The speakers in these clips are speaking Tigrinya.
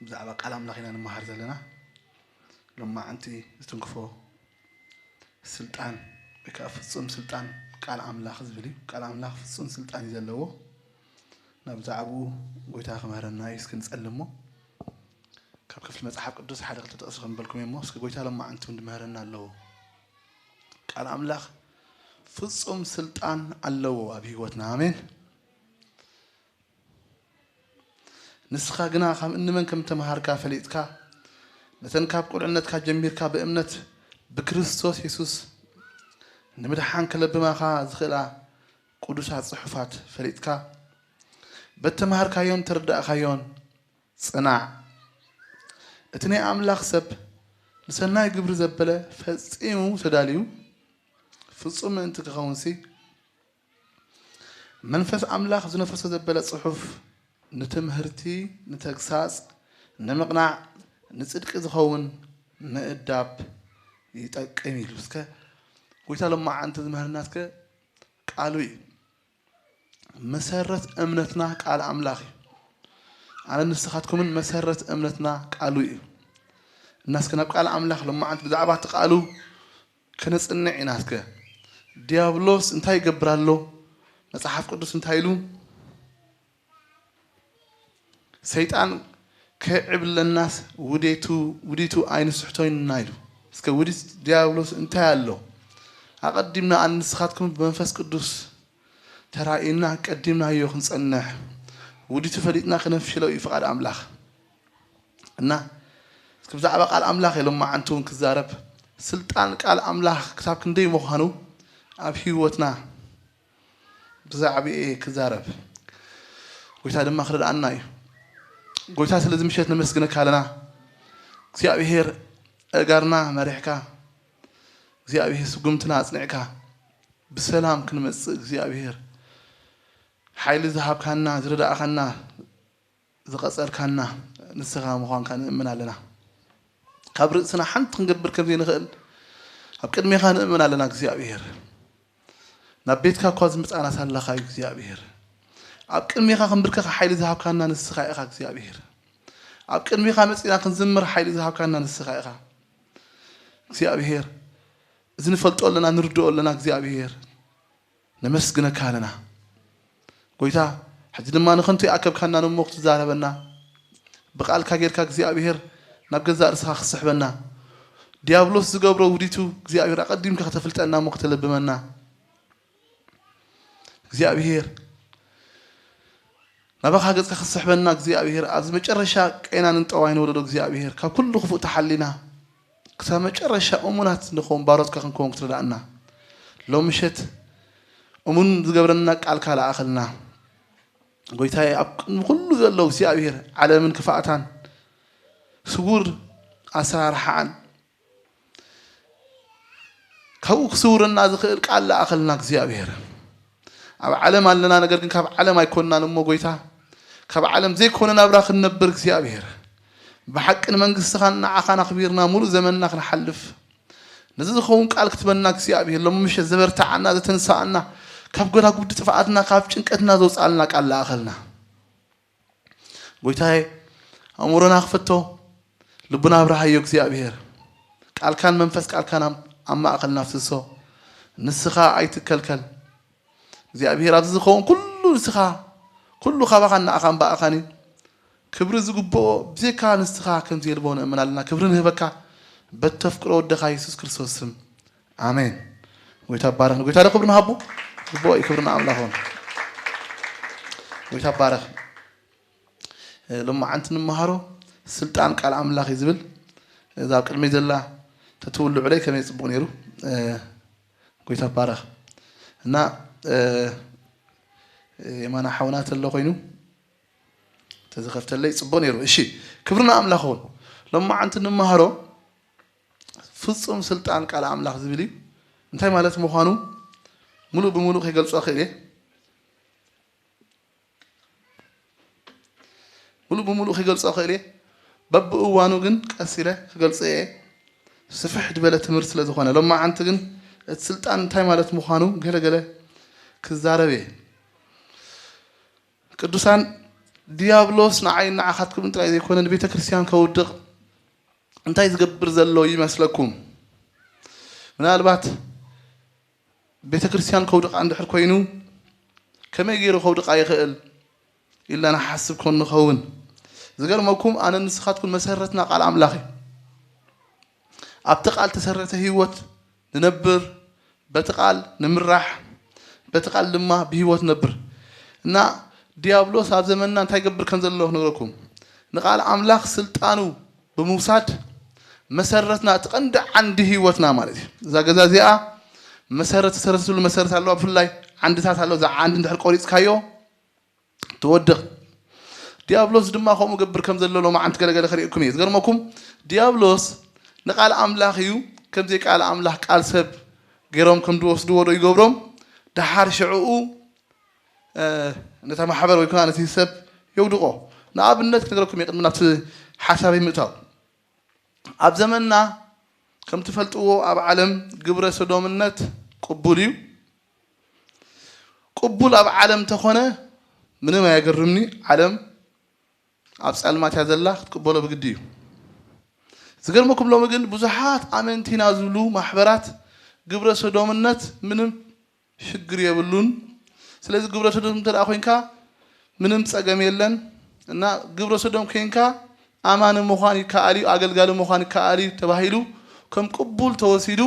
ብዛዕባ ቃል ኣምላኽ ኢና ንመሃር ዘለና። ሎማዓንቲ ዝትንክፎ ስልጣን ወይ ከዓ ፍጹም ስልጣን ቃል ኣምላኽ ዝብል እዩ። ቃል ኣምላኽ ፍጹም ስልጣን እዩ ዘለዎ። ናብ ብዛዕባኡ ጎይታ ክምህረና እዩ። እስኪ ንጸሊ እሞ ካብ ክፍሊ መጽሓፍ ቅዱስ ሓደ ክልተ ጥቕሲ ክንበልኩም እየ እሞ እስኪ ጎይታ ሎማዓንቲ እውን ድምህረና ኣለዎ። ቃል ኣምላኽ ፍጹም ስልጣን ኣለዎ ኣብ ህይወትና። ኣሜን። ንስኻ ግና ካብ እንመን ከም ተመሃርካ ፈሊጥካ፣ ነተን ካብ ቁልዕነትካ ጀሚርካ ብእምነት ብክርስቶስ የሱስ ንምድሓን ከለብማኻ ዝኽእላ ቅዱሳት ጽሑፋት ፈሊጥካ፣ በተመሃርካዮን ተረዳእካዮን ጽናዕ። እቲ ናይ ኣምላኽ ሰብ ንሰናይ ግብሪ ዘበለ ፈጺሙ ተዳልዩ ፍጹም ምእንቲ ክኸውንሲ፣ መንፈስ ኣምላኽ ዝነፈሶ ዘበለ ጽሑፍ ንትምህርቲ፣ ንተግሳጽ፣ ንምቕናዕ፣ ንጽድቂ ዝኸውን ምእዳብ ይጠቅም ኢሉ። እስከ ጎይታ ሎማዓንቲ ዝምህረና እስከ ቃሉ እዩ። መሰረት እምነትና ቃል ኣምላኽ እዩ። ኣነ ንስኻትኩምን መሰረት እምነትና ቃሉ እዩ። እና እስከ ናብ ቃል ኣምላኽ ሎማዓንቲ ብዛዕባ እቲ ቃሉ ከነጽንዕ ኢና። እስከ ዲያብሎስ እንታይ ይገብር ኣሎ? መጽሓፍ ቅዱስ እንታይ ኢሉ? ሰይጣን ከዕብለናስ ውዴቱ ውዲቱ ኣይንስሕቶይንና ኢሉ። እስከ ውዲት ዲያብሎስ እንታይ ኣሎ? ኣቐዲምና ኣነ ንስኻትኩም ብመንፈስ ቅዱስ ተራእዩና ቀዲምናዮ ክንጸንሕ ውዲቱ ፈሊጥና ክነፍሽሎ እዩ ፍቓድ ኣምላኽ። እና እስኪ ብዛዕባ ቃል ኣምላኽ እየ ሎማዓንቲ እውን ክዛረብ። ስልጣን ቃል ኣምላኽ ክሳብ ክንደይ ምዃኑ ኣብ ህይወትና ብዛዕባኡ እየ ክዛረብ። ጎይታ ድማ ክረድኣና እዩ። ጎይታ ስለዚ ምሸት ነመስግነካ ኣለና። እግዚኣብሔር ኣእጋርና መሪሕካ፣ እግዚኣብሔር ስጉምትና ኣጽኒዕካ፣ ብሰላም ክንመጽእ እግዚኣብሔር ሓይሊ ዝሃብካና፣ ዝረዳእካና፣ ዝቐጸልካና ንስኻ ምዃንካ ንእምን ኣለና። ካብ ርእስና ሓንቲ ክንገብር ከም ዘይንኽእል ኣብ ቅድሜኻ ንእምን ኣለና እግዚኣብሔር። ናብ ቤትካ እኳ ዝምጻና ሳለኻ እዩ እግዚኣብሔር። ኣብ ቅድሜኻ ክንብርከኽ ሓይሊ ዝሃብካና ንስኻ ኢኻ እግዚኣብሔር። ኣብ ቅድሜኻ መጺና ክንዝምር ሓይሊ ዝሃብካና ንስኻ ኢኻ እግዚኣብሔር። እዚ ንፈልጦ ኣለና፣ ንርድኦ ኣለና እግዚኣብሔር። ነመስግነካ ኣለና ጎይታ። ሕጂ ድማ ንኸንቱ ይኣከብካና እሞ ክትዛረበና፣ ብቃልካ ጌርካ እግዚኣብሔር ናብ ገዛእ ርእስኻ ክትስሕበና፣ ዲያብሎስ ዝገብሮ ውዲቱ እግዚኣብሔር ኣቐዲምካ ከተፍልጠና እሞ ከተለብመና እግዚኣብሔር፣ ናባኻ ገጽካ ክትስሕበና እግዚኣብሔር፣ ኣብዚ መጨረሻ ቄናን እንጠዋይን ወለዶ እግዚኣብሔር፣ ካብ ኩሉ ክፉእ ተሓሊና ክሳብ መጨረሻ እሙናት ንኸውን ባሮትካ ክንከውን ክትረዳእና፣ ሎም ምሸት እሙን ዝገብረና ቃልካ ለኣኸልና። ጎይታዬ፣ ኣብ ቅድሚ ኩሉ ዘሎ እግዚኣብሔር፣ ዓለምን ክፋእታን ስውር ኣሰራርሓኣን ካብኡ ክስውረና ዝኽእል ቃል ለኣኸልና እግዚኣብሔር። ኣብ ዓለም ኣለና፣ ነገር ግን ካብ ዓለም ኣይኮንናን እሞ ጎይታ፣ ካብ ዓለም ዘይኮነ ናብራ ክንነብር እግዚኣብሔር፣ ብሓቂ ንመንግስትኻን ንዓኻን ኣኽቢርና ሙሉእ ዘመንና ክንሓልፍ፣ ነዚ ዝኸውን ቃል ክትበና እግዚኣብሔር፣ ሎሚ ምሸት ዘበርትዓና፣ ዘተንስኣና፣ ካብ ጎዳጉዲ ጥፍኣትና፣ ካብ ጭንቀትና ዘውፅኣልና ቃል ለኣኸልና። ጎይታዬ፣ ኣእምሮና ክፈቶ፣ ልቡና ኣብርሃዮ እግዚኣብሔር። ቃልካን መንፈስ ቃልካን ኣብ ኣብ ማእኸልና ፍስሶ። ንስኻ ኣይትከልከል እግዚኣብሔር። ኣብዚ ዝኸውን ኩሉ ንስኻ፣ ኩሉ ካባኻን ንኣኻን ብኣኻን እዩ። ክብሪ ዝግብኦ ብዘይካ ንስኻ ከም ዘየልቦ ንእምን ኣለና። ክብሪ ንህበካ በተፍቅሮ ወደኻ የሱስ ክርስቶስ ስም፣ ኣሜን። ጎይታ ባረኽ። ንጎይታ ዶ ክብሪ ንሃቦ? ዝግብኦ እዩ ክብሪ ንኣምላኽ ይኹን። ጎይታ ባረኽ። እ፣ ሎማዓንቲ ንመሃሮ ስልጣን ቃል ኣምላኽ እዩ ዝብል። እዛ ኣብ ቅድመይ ዘላ ተትውልዑለይ ከመይ ጽቡቕ ነይሩ። እ፣ ጎይታ ባረኽ። እና፣ እ፣ የማና ሓውና ተሎ ኮይኑ ተዝኸፍተለይ ጽቡቕ ነይሩ። እሺ፣ ክብሪ ንኣምላኽ ይኹን። ሎማዓንቲ ንመሃሮ ፍጹም ስልጣን ቃል ኣምላኽ ዝብል እዩ። እንታይ ማለት ምዃኑ ሙሉእ ብሙሉእ ከይገልጾ ክእል እየ። ሙሉእ ብሙሉእ ክገልጾ ክእል እየ። በብእዋኑ ግን ቀስ ኢለ ክገልጾ እየ። ስፍሕ ዝበለ ትምህርቲ ስለ ዝኾነ። ሎማዓንቲ ግን እቲ ስልጣን እንታይ ማለት ምዃኑ ገለ ገለ ክዛረብ እየ። ቅዱሳን ዲያብሎስ ንዓይ ንዓኻትኩም ጥራይ ዘይኮነ ንቤተ ክርስቲያን ከውድቕ እንታይ ዝገብር ዘሎ ይመስለኩም? ምናልባት ቤተ ክርስቲያን ከውድቓ እንድሕር ኮይኑ ከመይ ገይሩ ከውድቓ ይኽእል ኢልና ንሓስብ ኮን ንኸውን። ዝገርመኩም ኣነ ንስኻትኩም መሰረትና ቃል ኣምላኽ እዩ። ኣብቲ ቃል ተሰረተ ህይወት ንነብር፣ በቲ ቃል ንምራሕ፣ በቲ ቃል ድማ ብህይወት ነብር። እና ዲያብሎስ ኣብ ዘመንና እንታይ ገብር ከም ዘሎ ክነግረኩም። ንቃል ኣምላኽ ስልጣኑ ብምውሳድ መሰረትና እቲ ቀንዲ ዓንዲ ህይወትና ማለት እዩ። እዛ ገዛ እዚኣ መሰረት ተሰረተሉ መሰረት ኣለዋ። ብፍላይ ዓንድታት ኣለዋ። እዛ ዓንዲ እንድሕር ቆሪፅካዮ ትወድቕ። ዲያብሎስ ድማ ከምኡ ገብር ከም ዘሎ ሎማዓንቲ ገለገለ ከርእየኩም እየ። ዝገርመኩም ዲያብሎስ ንቃል ኣምላኽ እዩ ከምዘይ ቃል ኣምላኽ ቃል ሰብ ገይሮም ከም ዝወስድዎ ዶ ይገብሮም። ደሓር ሽዕኡ ነታ ማሕበር ወይ ከዓ ነቲ ሰብ የውድቆ። ንኣብነት ክነግረኩም እየ ቅድሚ ናብቲ ሓሳበይ ምእታው። ኣብ ዘመንና ከም ትፈልጥዎ ኣብ ዓለም ግብረ ሰዶምነት ቅቡል እዩ። ቅቡል ኣብ ዓለም ተኾነ ምንም ኣየገርምኒ። ዓለም ኣብ ጸልማት እያ ዘላ፣ ክትቅበሎ ብግዲ እዩ። ዝገርመኩም ሎሚ ግን ብዙሓት ኣመንቲና ዝብሉ ማሕበራት ግብረ ሰዶምነት ምንም ሽግር የብሉን። ስለዚ ግብረ ሰዶም እንተ ደኣ ኮይንካ ምንም ጸገም የለን እና ግብረ ሰዶም ኮይንካ ኣማኒ ምዃን ይከኣል እዩ፣ ኣገልጋሊ ምዃን ይከኣል እዩ ተባሂሉ ከም ቅቡል ተወሲዱ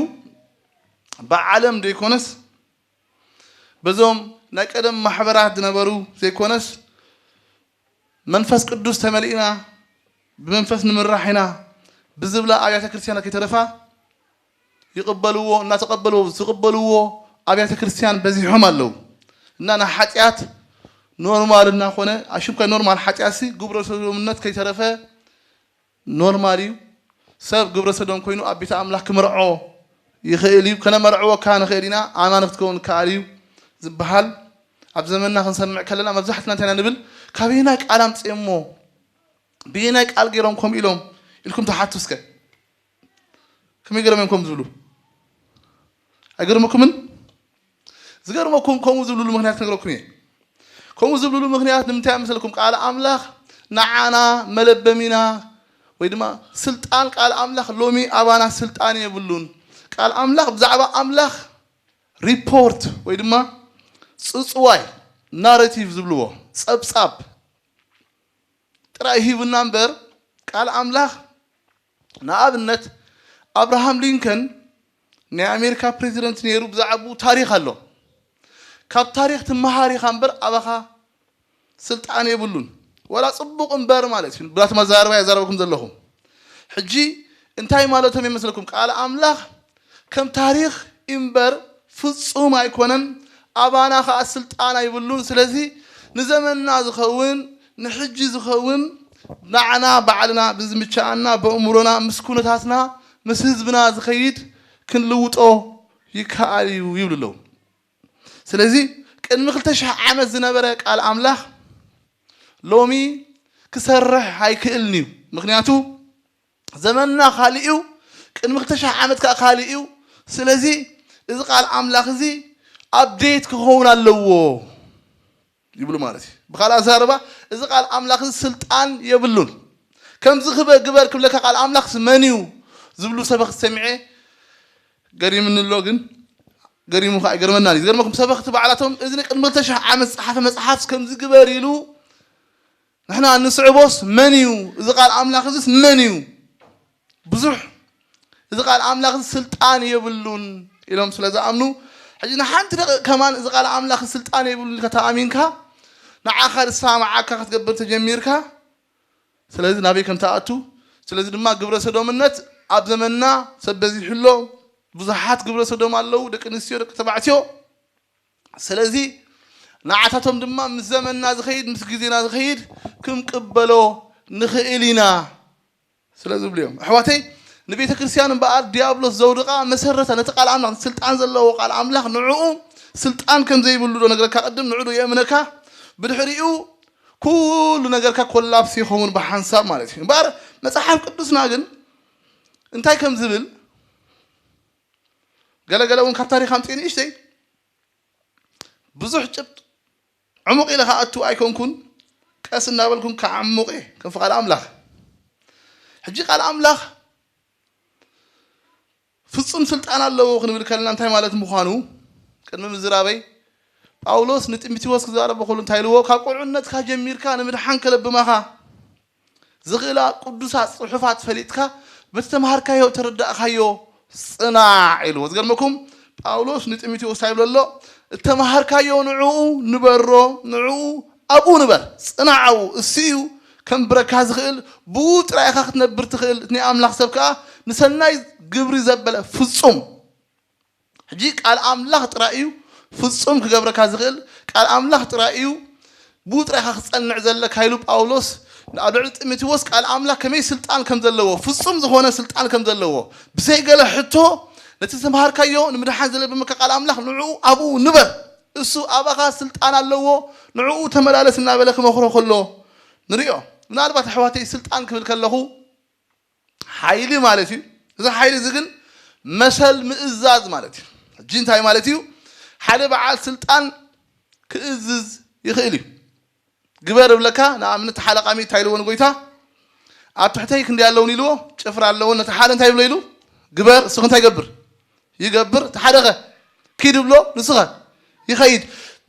ብዓለም ዘይኮነስ በዞም ናይ ቀደም ማሕበራት ዝነበሩ ዘይኮነስ መንፈስ ቅዱስ ተመሊእና ብመንፈስ ንምራሕ ኢና ብዝብላ ኣብያተ ክርስቲያናት ከይተረፋ ይቕበልዎ እናተቐበልዎ ዝቕበልዎ ኣብያተ ክርስቲያን በዚሖም ኣለዉ እና ንሓጢኣት ኖርማል እናኾነ ኣሽምካይ ኖርማል ሓጢኣትሲ ግብረ ሰዶምነት ከይተረፈ ኖርማል እዩ። ሰብ ግብረ ሰዶም ኮይኑ ኣብ ቤተ ኣምላኽ ክምርዖ ይኽእል እዩ። ከነመርዕወካ ንኽእል ኢና፣ ኣማኒ ክትከውን ይከኣል እዩ ዝበሃል ኣብ ዘመንና ክንሰምዕ ከለና መብዛሕትና እንታይ ኢና ንብል? ካበየናይ ቃል ኣምፅኦሞ? በየናይ ቃል ገይሮም ከምኡ ኢሎም ኢልኩም ትሓቱ እስከ። ከመይ ገይሮም እዮም ከምኡ ዝብሉ? ኣይገርመኩምን? ዝገርመኩም ከምኡ ዝብልሉ ምኽንያት ክነግረኩም እየ። ከምኡ ዝብልሉ ምኽንያት ንምንታይ መሰልኩም? ቃል ኣምላኽ ንዓና መለበሚና ወይ ድማ ስልጣን ቃል ኣምላኽ ሎሚ ኣባና ስልጣን የብሉን። ቃል ኣምላኽ ብዛዕባ ኣምላኽ ሪፖርት ወይ ድማ ጽጽዋይ ናሬቲቭ ዝብልዎ ጸብጻብ ጥራይ ሂቡና እምበር ቃል ኣምላኽ ንኣብነት ኣብርሃም ሊንከን ናይ ኣሜሪካ ፕሬዚደንት ነይሩ ብዛዕባኡ ታሪኽ ኣሎ። ካብ ታሪኽ ትመሃር ኢኻ እምበር ኣባኻ ስልጣን የብሉን። ወላ ጽቡቕ እምበር ማለት እዩ። ብላት መዛረባ የዛረበኩም ዘለኹ። ሕጂ እንታይ ማለቶም ይመስለኩም? ቃል ኣምላኽ ከም ታሪኽ እምበር ፍጹም ኣይኮነን። ኣባና ኸኣ ስልጣን ኣይብሉን። ስለዚ ንዘመንና ዝኸውን ንሕጂ ዝኸውን ንዓና ባዕልና ብዝምችኣና ብእምሮና ምስ ኩነታትና ምስ ህዝብና ዝኸይድ ክንልውጦ ይከኣል እዩ ይብሉ ኣለዉ። ስለዚ ቅድሚ ክልተ ሽሕ ዓመት ዝነበረ ቃል ኣምላኽ ሎሚ ክሰርሕ ኣይክእልን እዩ። ምኽንያቱ ዘመንና ካልእ እዩ፣ ቅድሚ ክልተ ሽሕ ዓመት ከዓ ካልእ እዩ። ስለዚ እዚ ቃል ኣምላኽ እዚ ኣፕዴት ክኸውን ኣለዎ ይብሉ ማለት እዩ። ብኻልእ ኣዛርባ እዚ ቃል ኣምላኽ እዚ ስልጣን የብሉን። ከምዚ ክበ ግበር ክብለካ ቃል ኣምላኽስ መን እዩ ዝብሉ ሰበኽቲ ሰሚዐ ገሪምኒ ኣሎ። ግን ገሪሙ ከዓ ይገርመናን እዩ። ዝገርመኩም ሰበኽቲ ባዕላቶም እዚ ቅድሚ ክልተ ሽሕ ዓመት ዝፀሓፈ መፅሓፍ ከምዚ ግበር ኢሉ ንሕና እንስዕቦስ መን እዩ? እዚ ቃል ኣምላኽ እዚስ መን እዩ? ብዙሕ እዚ ቃል ኣምላኽ እዚ ስልጣን የብሉን ኢሎም ስለ ዝኣምኑ ሕጂ ንሓንቲ ደቂቕ ከማን እዚ ቃል ኣምላኽ ስልጣን የብሉን ኢልካ ተኣሚንካ ንዓኻ ዝሰማማዓካ ክትገብር ተጀሚርካ ስለዚ ናበይ ከም ትኣቱ ስለዚ ድማ ግብረ ሰዶምነት ኣብ ዘመንና ሰብ በዚሑ ኣሎ። ብዙሓት ግብረ ሰዶም ኣለዉ፣ ደቂ ኣንስትዮ፣ ደቂ ተባዕትዮ። ስለዚ ንዓታቶም ድማ ምስ ዘመንና ዝኸይድ ምስ ግዜና ዝኸይድ ክንቅበሎ ንኽእል ኢና ስለ ዝብሉ እዮም። ኣሕዋተይ ንቤተ ክርስቲያን እምበኣር ዲያብሎስ ዘውድቓ መሰረታ ነቲ ቃል ኣምላኽ ስልጣን ዘለዎ ቃል ኣምላኽ ንዕኡ ስልጣን ከም ዘይብሉ ዶ ነግረካ ቅድም ንዑ ዶ የእምነካ ብድሕሪኡ ኩሉ ነገርካ ኮላፕስ ይኸውን ብሓንሳብ ማለት እዩ። እምበኣር መጽሓፍ ቅዱስና ግን እንታይ ከም ዝብል ገለገለ እውን ካብ ታሪኽ ኣምፅእ ንእሽተይ ብዙሕ ጭብጥ ዕሙቕ ኢለ ክኣቱ ኣይኮንኩን። ቀስ እናበልኩም ከዓሙቕ እየ ከም ፍቓድ ኣምላኽ። ሕጂ ቃል ኣምላኽ ፍጹም ስልጣን ኣለዎ ክንብል ከለና እንታይ ማለት ምዃኑ ቅድሚ ምዝራበይ፣ ጳውሎስ ንጢሞቴዎስ ክዛረቦ ከሎ እንታይ ኢልዎ? ካብ ቁልዕነትካ ጀሚርካ ንምድሓን ከለብማኻ ዝኽእላ ቅዱሳት ጽሑፋት ፈሊጥካ በቲ ተማሃርካዮ ተረዳእካዮ ጽናዕ ኢልዎ። ዝገርመኩም ጳውሎስ ንጢሞቴዎስ እንታይ ይብሎ ኣሎ? እተማሃርካዮ ንዕኡ ንበሮ፣ ንዕኡ ኣብኡ ንበር፣ ጽናዕ ኣብኡ። እሱ እዩ ከንብረካ ዝኽእል፣ ብኡ ጥራይ ኢኻ ክትነብር ትኽእል። እቲ ናይ ኣምላኽ ሰብ ከኣ ንሰናይ ግብሪ ዘበለ ፍጹም። ሕጂ ቃል ኣምላኽ ጥራይ እዩ ፍጹም ክገብረካ ዝኽእል፣ ቃል ኣምላኽ ጥራይ እዩ ብኡ ጥራይ ኢኻ ክጸንዕ ዘለካ ኢሉ ጳውሎስ ኣብ ልዕሊ ጢሞቴዎስ ቃል ኣምላኽ ከመይ ስልጣን ከም ዘለዎ፣ ፍጹም ዝኾነ ስልጣን ከም ዘለዎ፣ ብዘይ ገለ ሕቶ ነቲ ዝተምሃርካዮ ንምድሓን ዘለብመካ ቃል ኣምላኽ ንዕኡ ኣብኡ ንበር። እሱ ኣባኻ ስልጣን ኣለዎ፣ ንዕኡ ተመላለስ እናበለ ክመኽሮ ከሎ ንሪኦ። ምናልባት ኣሕዋተይ ስልጣን ክብል ከለኹ ሓይሊ ማለት እዩ። እዚ ሓይሊ እዚ ግን መሰል ምእዛዝ ማለት እዩ። ሕጂ እንታይ ማለት እዩ? ሓደ በዓል ስልጣን ክእዝዝ ይኽእል እዩ። ግበር እብለካ፣ ንኣብነት ሓለቓ ሚእታ ኢልዎ ንጎይታ፣ ኣብ ትሕተይ ክንደይ ኣለውን ኢልዎ፣ ጭፍራ ኣለውን። ነቲ ሓደ እንታይ ይብሎ ኢሉ? ግበር፣ እሱ እንታይ ይገብር? ይገብር። እቲ ሓደኸ ኪድ ብሎ ንስኸ ይኸይድ።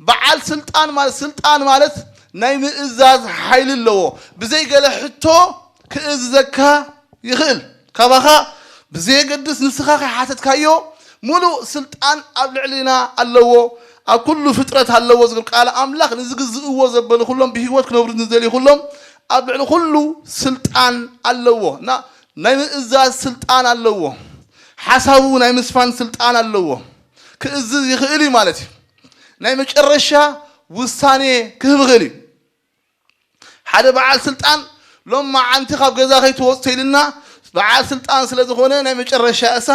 በዓል ስልጣን ማለት፣ ስልጣን ማለት ናይ ምእዛዝ ሓይሊ ኣለዎ። ብዘይ ገለ ሕቶ ክእዝዘካ ይኽእል። ካባኻ ብዘየገድስ ንስኻ ከይሓተትካዮ ሙሉእ ስልጣን ኣብ ልዕሊና ኣለዎ። ኣብ ኩሉ ፍጥረት ኣለዎ ዝብል ቃል ኣምላኽ ንዝግዝእዎ ዘበሉ ኩሎም ብህይወት ክነብሩ ንዝደልዩ ኩሎም ኣብ ልዕሊ ኩሉ ስልጣን ኣለዎ። እና ናይ ምእዛዝ ስልጣን ኣለዎ። ሓሳቡ ናይ ምስፋን ስልጣን ኣለዎ። ክእዝዝ ይኽእል እዩ ማለት እዩ። ናይ መጨረሻ ውሳኔ ክህብ ይኽእል እዩ። ሓደ በዓል ስልጣን ሎም መዓንቲ ካብ ገዛ ከይትወጽ ተይልና በዓል ስልጣን ስለ ዝኾነ ናይ መጨረሻ እሳ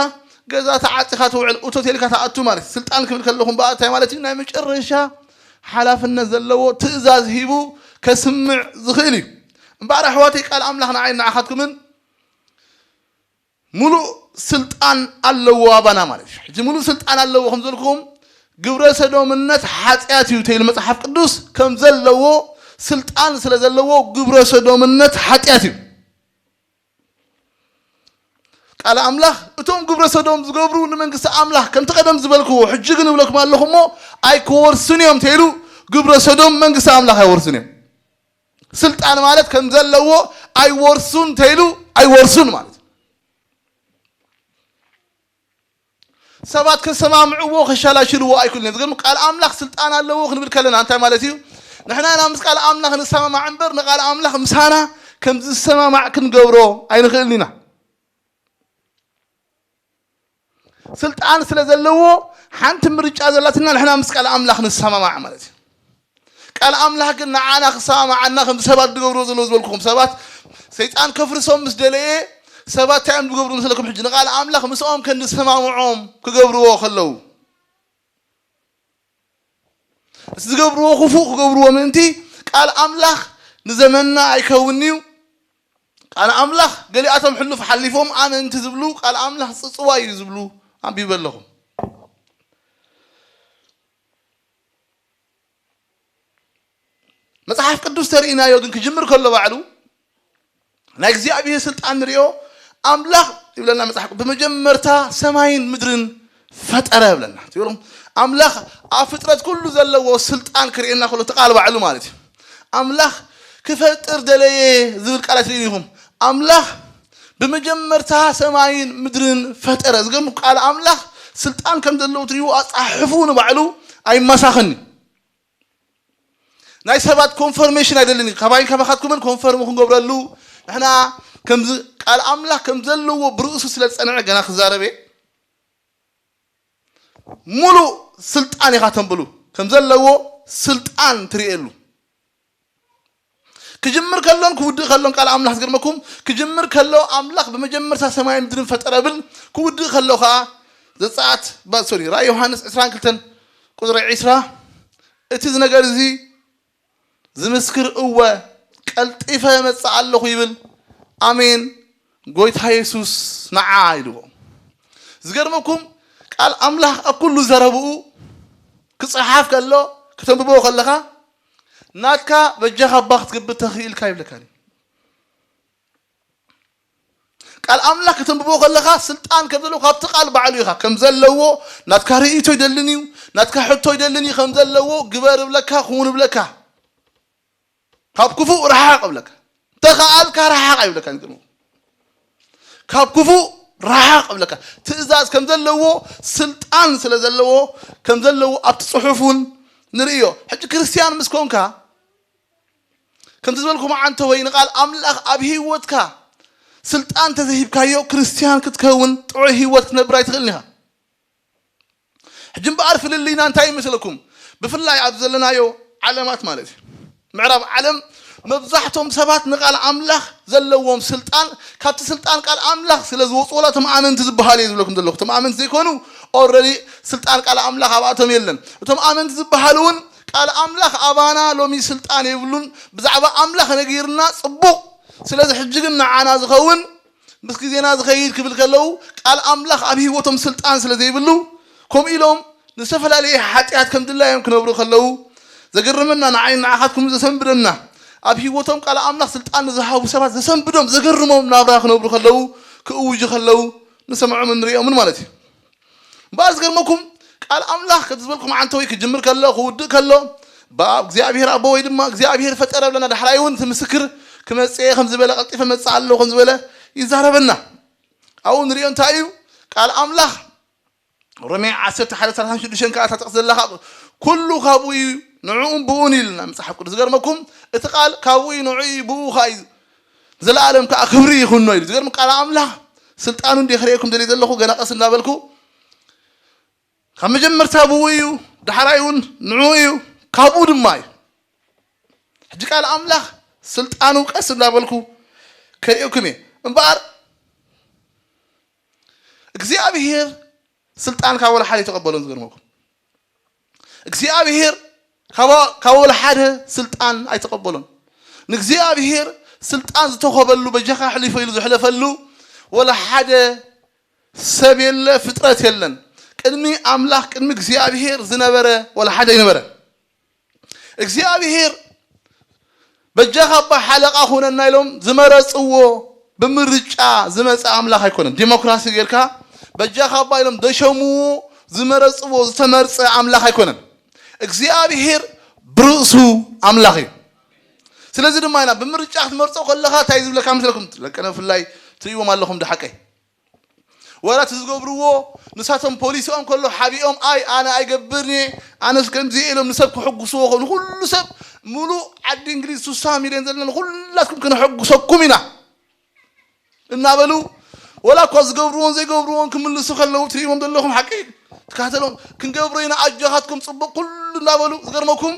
ገዛ ተዓጺኻ ትውዕል እቶ ተልካ ትኣቱ ማለት እዩ። ስልጣን ክብል ከለኹም በኣ እንታይ ማለት እዩ? ናይ መጨረሻ ሓላፍነት ዘለዎ ትእዛዝ ሂቡ ከስምዕ ዝኽእል እዩ። እምበኣር ኣሕዋተይ ቃል ኣምላኽ ንዓይ ንዓኻትኩምን ሙሉእ ስልጣን ኣለዎ ኣባና ማለት እዩ። ሕጂ ሙሉእ ስልጣን ኣለዎ ከም ዘልኩም ግብረ ሰዶምነት ሓጢኣት እዩ ተይሉ መጽሓፍ ቅዱስ ከም ዘለዎ ስልጣን ስለ ዘለዎ ግብረ ሰዶምነት ሓጢኣት እዩ። ቃል ኣምላኽ እቶም ግብረ ሰዶም ዝገብሩ ንመንግስቲ ኣምላኽ ከምቲ ቀደም ዝበልክዎ ሕጂ ግን እብለኩም ኣለኹ እሞ ኣይክወርሱን እዮም ተይሉ ግብረ ሰዶም መንግስቲ ኣምላኽ ኣይወርሱን እዮም። ስልጣን ማለት ከም ዘለዎ ኣይወርሱን ተይሉ ኣይወርሱን ማለት እዩ። ሰባት ከሰማምዕዎ ከሻላሽልዎ ኣይክእሉን እዮም። ዝገርም ቃል ኣምላኽ ስልጣን ኣለዎ ክንብል ከለና እንታይ ማለት እዩ? ንሕና ኢና ምስ ቃል ኣምላኽ ንሰማማዕ እምበር ንቃል ኣምላኽ ምሳና ከም ዝሰማማዕ ክንገብሮ ኣይንኽእልን ኢና። ስልጣን ስለ ዘለዎ ሓንቲ ምርጫ ዘላትና ንሕና ምስ ቃል ኣምላኽ ንሰማማዕ ማለት እዩ። ቃል ኣምላኽ ግን ንዓና ክሰማማዓና ከም ሰባት ዝገብርዎ ዘለዉ ዝበልኩኹም ሰባት ሰይጣን ከፍርሶም ምስ ደለየ ሰባት እንታይ እዮም ዝገብሩ መስለኩም? ሕጂ ንቃል ኣምላኽ ምስኦም ከንሰማምዖም ክገብርዎ ከለዉ እቲ ዝገብርዎ ክፉእ ክገብርዎ ምእንቲ ቃል ኣምላኽ ንዘመንና ኣይከውን እዩ። ቃል ኣምላኽ ገሊኣቶም ሕሉፍ ሓሊፎም ኣነ እንቲ ዝብሉ ቃል ኣምላኽ ጽጽዋ እዩ ዝብሉ ኣንቢበ ኣለኹም። መጽሓፍ ቅዱስ ተርእናዮ ግን ክጅምር ከሎ ባዕሉ ናይ እግዚኣብሔር ስልጣን ንሪኦ። ኣምላኽ ይብለና መጽሓፍ ቅዱስ ብመጀመርታ ሰማይን ምድርን ፈጠረ ይብለና። ትብሎም ኣምላኽ ኣብ ፍጥረት ኩሉ ዘለዎ ስልጣን ክርእየና ከሎ እቲ ቃል ባዕሉ ማለት እዩ። ኣምላኽ ክፈጥር ደለየ ዝብል ቃላት ርኢኹም። ኣምላኽ ብመጀመርታ ሰማይን ምድርን ፈጠረ። ዝገርም ቃል ኣምላኽ ስልጣን ከም ዘለዎ ትሪእዎ ኣጻሕፉ ንባዕሉ ኣይመሳኸኒ። ናይ ሰባት ኮንፈርሜሽን ኣይደልን እዩ። ካባይን ካባኻትኩምን ኮንፈርም ክንገብረሉ ንሕና ከምዚ ቃል ኣምላኽ ከም ዘለዎ ብርእሱ ስለ ዝጸንዐ ገና ክዛረብ እየ። ሙሉእ ስልጣን ኢኻ ተንብሉ ከም ዘለዎ ስልጣን ትርእየሉ። ክጅምር ከሎን ክውድእ ከሎን ቃል ኣምላኽ ዝገርመኩም ክጅምር ከሎ ኣምላኽ ብመጀመርታ ሰማይ ምድርን ፈጠረ ብል ክውድእ ከሎ ኸዓ ዘጸኣት ሶሪ ራእይ ዮሃንስ ዕስራን ክልተን ቁፅሪ ዕስራ እቲ ነገር እዚ ዝምስክር እወ ቀልጢፈ እመጽእ ኣለኹ ይብል። ኣሜን ጎይታ የሱስ ንዓ ኢልዎ። ዝገርመኩም ቃል ኣምላኽ ኣብ ኩሉ ዘረብኡ ክጽሓፍ ከሎ ከተንብቦ ከለኻ ናትካ በጃኻ እባ ክትገብር ተኽኢልካ ይብለካኒ። ቃል ኣምላኽ ከተንብቦ ከለኻ ስልጣን ከም ዘለዎ ካብቲ ቃል ባዕሉ ኢኻ ከም ዘለዎ፣ ናትካ ርእይቶ ይደልን እዩ፣ ናትካ ሕቶ ይደልን እዩ፣ ከም ዘለዎ ግበር እብለካ፣ ክውን እብለካ። ካብ ክፉእ ረሓቕ እብለካ። ተኸኣልካ ረሓቕ ኣይብለካ። ካብ ክፉእ ረሓቕ እብለካ። ትእዛዝ ከም ዘለዎ፣ ስልጣን ስለ ዘለዎ፣ ከም ዘለዎ ኣብቲ ጽሑፍ እውን ንርእዮ። ሕጂ ክርስትያን ምስ ኮንካ፣ ከምቲ ዝበልኩ መዓንተ ወይ ንቃል ኣምላኽ ኣብ ህይወትካ ስልጣን ተዘሂብካዮ፣ ክርስትያን ክትከውን ጥዑይ ህይወት ክትነብር ኣይትኽእልን ኢኻ። ሕጂ እምበኣር ፍልልይና እንታይ ይመስለኩም? ብፍላይ ኣብ ዘለናዮ ዓለማት ማለት እዩ። ምዕራብ ዓለም መብዛሕቶም ሰባት ንቃል ኣምላኽ ዘለዎም ስልጣን፣ ካብቲ ስልጣን ቃል ኣምላኽ ስለ ዝወፁ፣ ወላ እቶም ኣመንቲ ዝበሃሉ እየ ዝብለኩም ዘለኹ። እቶም ኣመንቲ ዘይኮኑ፣ ኦረዲ ስልጣን ቃል ኣምላኽ ኣብኣቶም የለን። እቶም ኣመንቲ ዝበሃሉ እውን ቃል ኣምላኽ ኣባና ሎሚ ስልጣን የብሉን። ብዛዕባ ኣምላኽ ነጊርና ጽቡቕ። ስለዚ ሕጂ ግን ንዓና ዝኸውን ምስ ግዜና ዝኸይድ ክብል ከለዉ፣ ቃል ኣምላኽ ኣብ ህይወቶም ስልጣን ስለ ዘይብሉ፣ ከምኡ ኢሎም ንዝተፈላለየ ሓጢኣት ከም ድላዮም ክነብሩ ከለዉ፣ ዘገርመና፣ ንዓይ ንዓኻትኩም ዘሰንብደና፣ ኣብ ህይወቶም ቃል ኣምላኽ ስልጣን ንዝሃቡ ሰባት ዘሰንብዶም፣ ዘገርሞም ናብራ ክነብሩ ከለዉ፣ ክእውጁ ከለዉ ንሰምዖምን ንሪኦምን ማለት እዩ። እምበኣር ዝገርመኩም፣ ቃል ኣምላኽ ከምቲ ዝበልኩም፣ ዓንተ ወይ ክጅምር ከሎ፣ ክውድእ ከሎ፣ ብኣብ እግዚኣብሔር ኣቦ ወይ ድማ እግዚኣብሔር ፈጠረ ብለና፣ ዳሕራይ እውን እቲ ምስክር ክመጽእ እየ ከም ዝበለ፣ ቀልጢፈ መጽእ ኣለኹ ከም ዝበለ ይዛረበና። ኣብኡ ንሪኦ እንታይ እዩ? ቃል ኣምላኽ ሮሜ ዓሰርተ ሓደ ሰላሳን ሽዱሽተን ከኣ እታ ጥቕሲ ዘላ ካብ፣ "ኩሉ ካብኡ እዩ፣ ንዕኡን ብኡን" እዩ ኢልና መጽሓፍ ቅዱስ። ዝገርመኩም፣ እቲ ቃል ካብኡ እዩ፣ ንዕኡ እዩ፣ ብኡ ከኣ እዩ፣ ዘለኣለም ከኣ ክብሪ ይኹኖ ኢሉ። ዝገርም ቃል ኣምላኽ ስልጣኑ እንደ ክርእየኩም ደልየ ዘለኹ፣ ገና ቀስ እንዳበልኩ፣ ካብ መጀመርታ ብኡ እዩ፣ ዳሕራይ እውን ንዕኡ እዩ፣ ካብኡ ድማ እዩ። ሕጂ ቃል ኣምላኽ ስልጣኑ ቀስ እንዳበልኩ ከርእየኩም እየ። እምበኣር እግዚኣብሔር ስልጣን ካብ ወላ ሓደ ኣይተቐበሎን። ዝገርመኩም፣ እግዚኣብሔር ካብ፣ ካብ ወላ ሓደ ስልጣን ኣይተቐበሎን። ንእግዚኣብሔር ስልጣን ዝተኸበሉ፣ በጃኻ ኣሕሊፈ ኢሉ ዘሕለፈሉ ወላ ሓደ ሰብ የለ፣ ፍጥረት የለን። ቅድሚ ኣምላኽ፣ ቅድሚ እግዚኣብሔር ዝነበረ ወላ ሓደ ኣይነበረ። እግዚኣብሔር በጃኻ እባ ሓለቓ ኩነና ኢሎም ዝመረጽዎ፣ ብምርጫ ዝመጸ ኣምላኽ ኣይኮነን። ዲሞክራሲ ጌርካ በጃኻ እባ ኢሎም ደሸምዎ፣ ዝመረጽዎ፣ ዝተመርጸ ኣምላኽ ኣይኮነን። እግዚኣብሔር ብርእሱ ኣምላኽ እዩ። ስለዚ ድማ ኢና ብምርጫ ክትመርጾ ከለኻ እንታይ ዝብለካ መስለኩም? ደቀነ ብፍላይ ትርእይዎም ኣለኹም፣ ዶ ሓቀይ? ወላ እቲ ዝገብርዎ ንሳቶም ፖሊሲኦም ከሎ ሓቢኦም፣ "ኣይ፣ ኣነ ኣይገብርን እየ፣ ኣነስ ከምዚ እየ" ኢሎም ንሰብ ክሕጉስዎ ከ-፣ ንኹሉ ሰብ ሙሉእ ዓዲ እንግሊዝ ሱሳ ሚልዮን ዘለና ንኹላትኩም ክነሐጉሰኩም ኢና እናበሉ፣ ወላ እኳ ዝገብርዎን ዘይገብርዎን ክምልሱ ከለዉ ትርእይዎም ዘለኹም፣ ሓቂ ትከታተሎም፣ "ክንገብሮ ኢና፣ ኣጆኻትኩም፣ ጽቡቕ" ኩሉ እናበሉ፣ ዝገርመኩም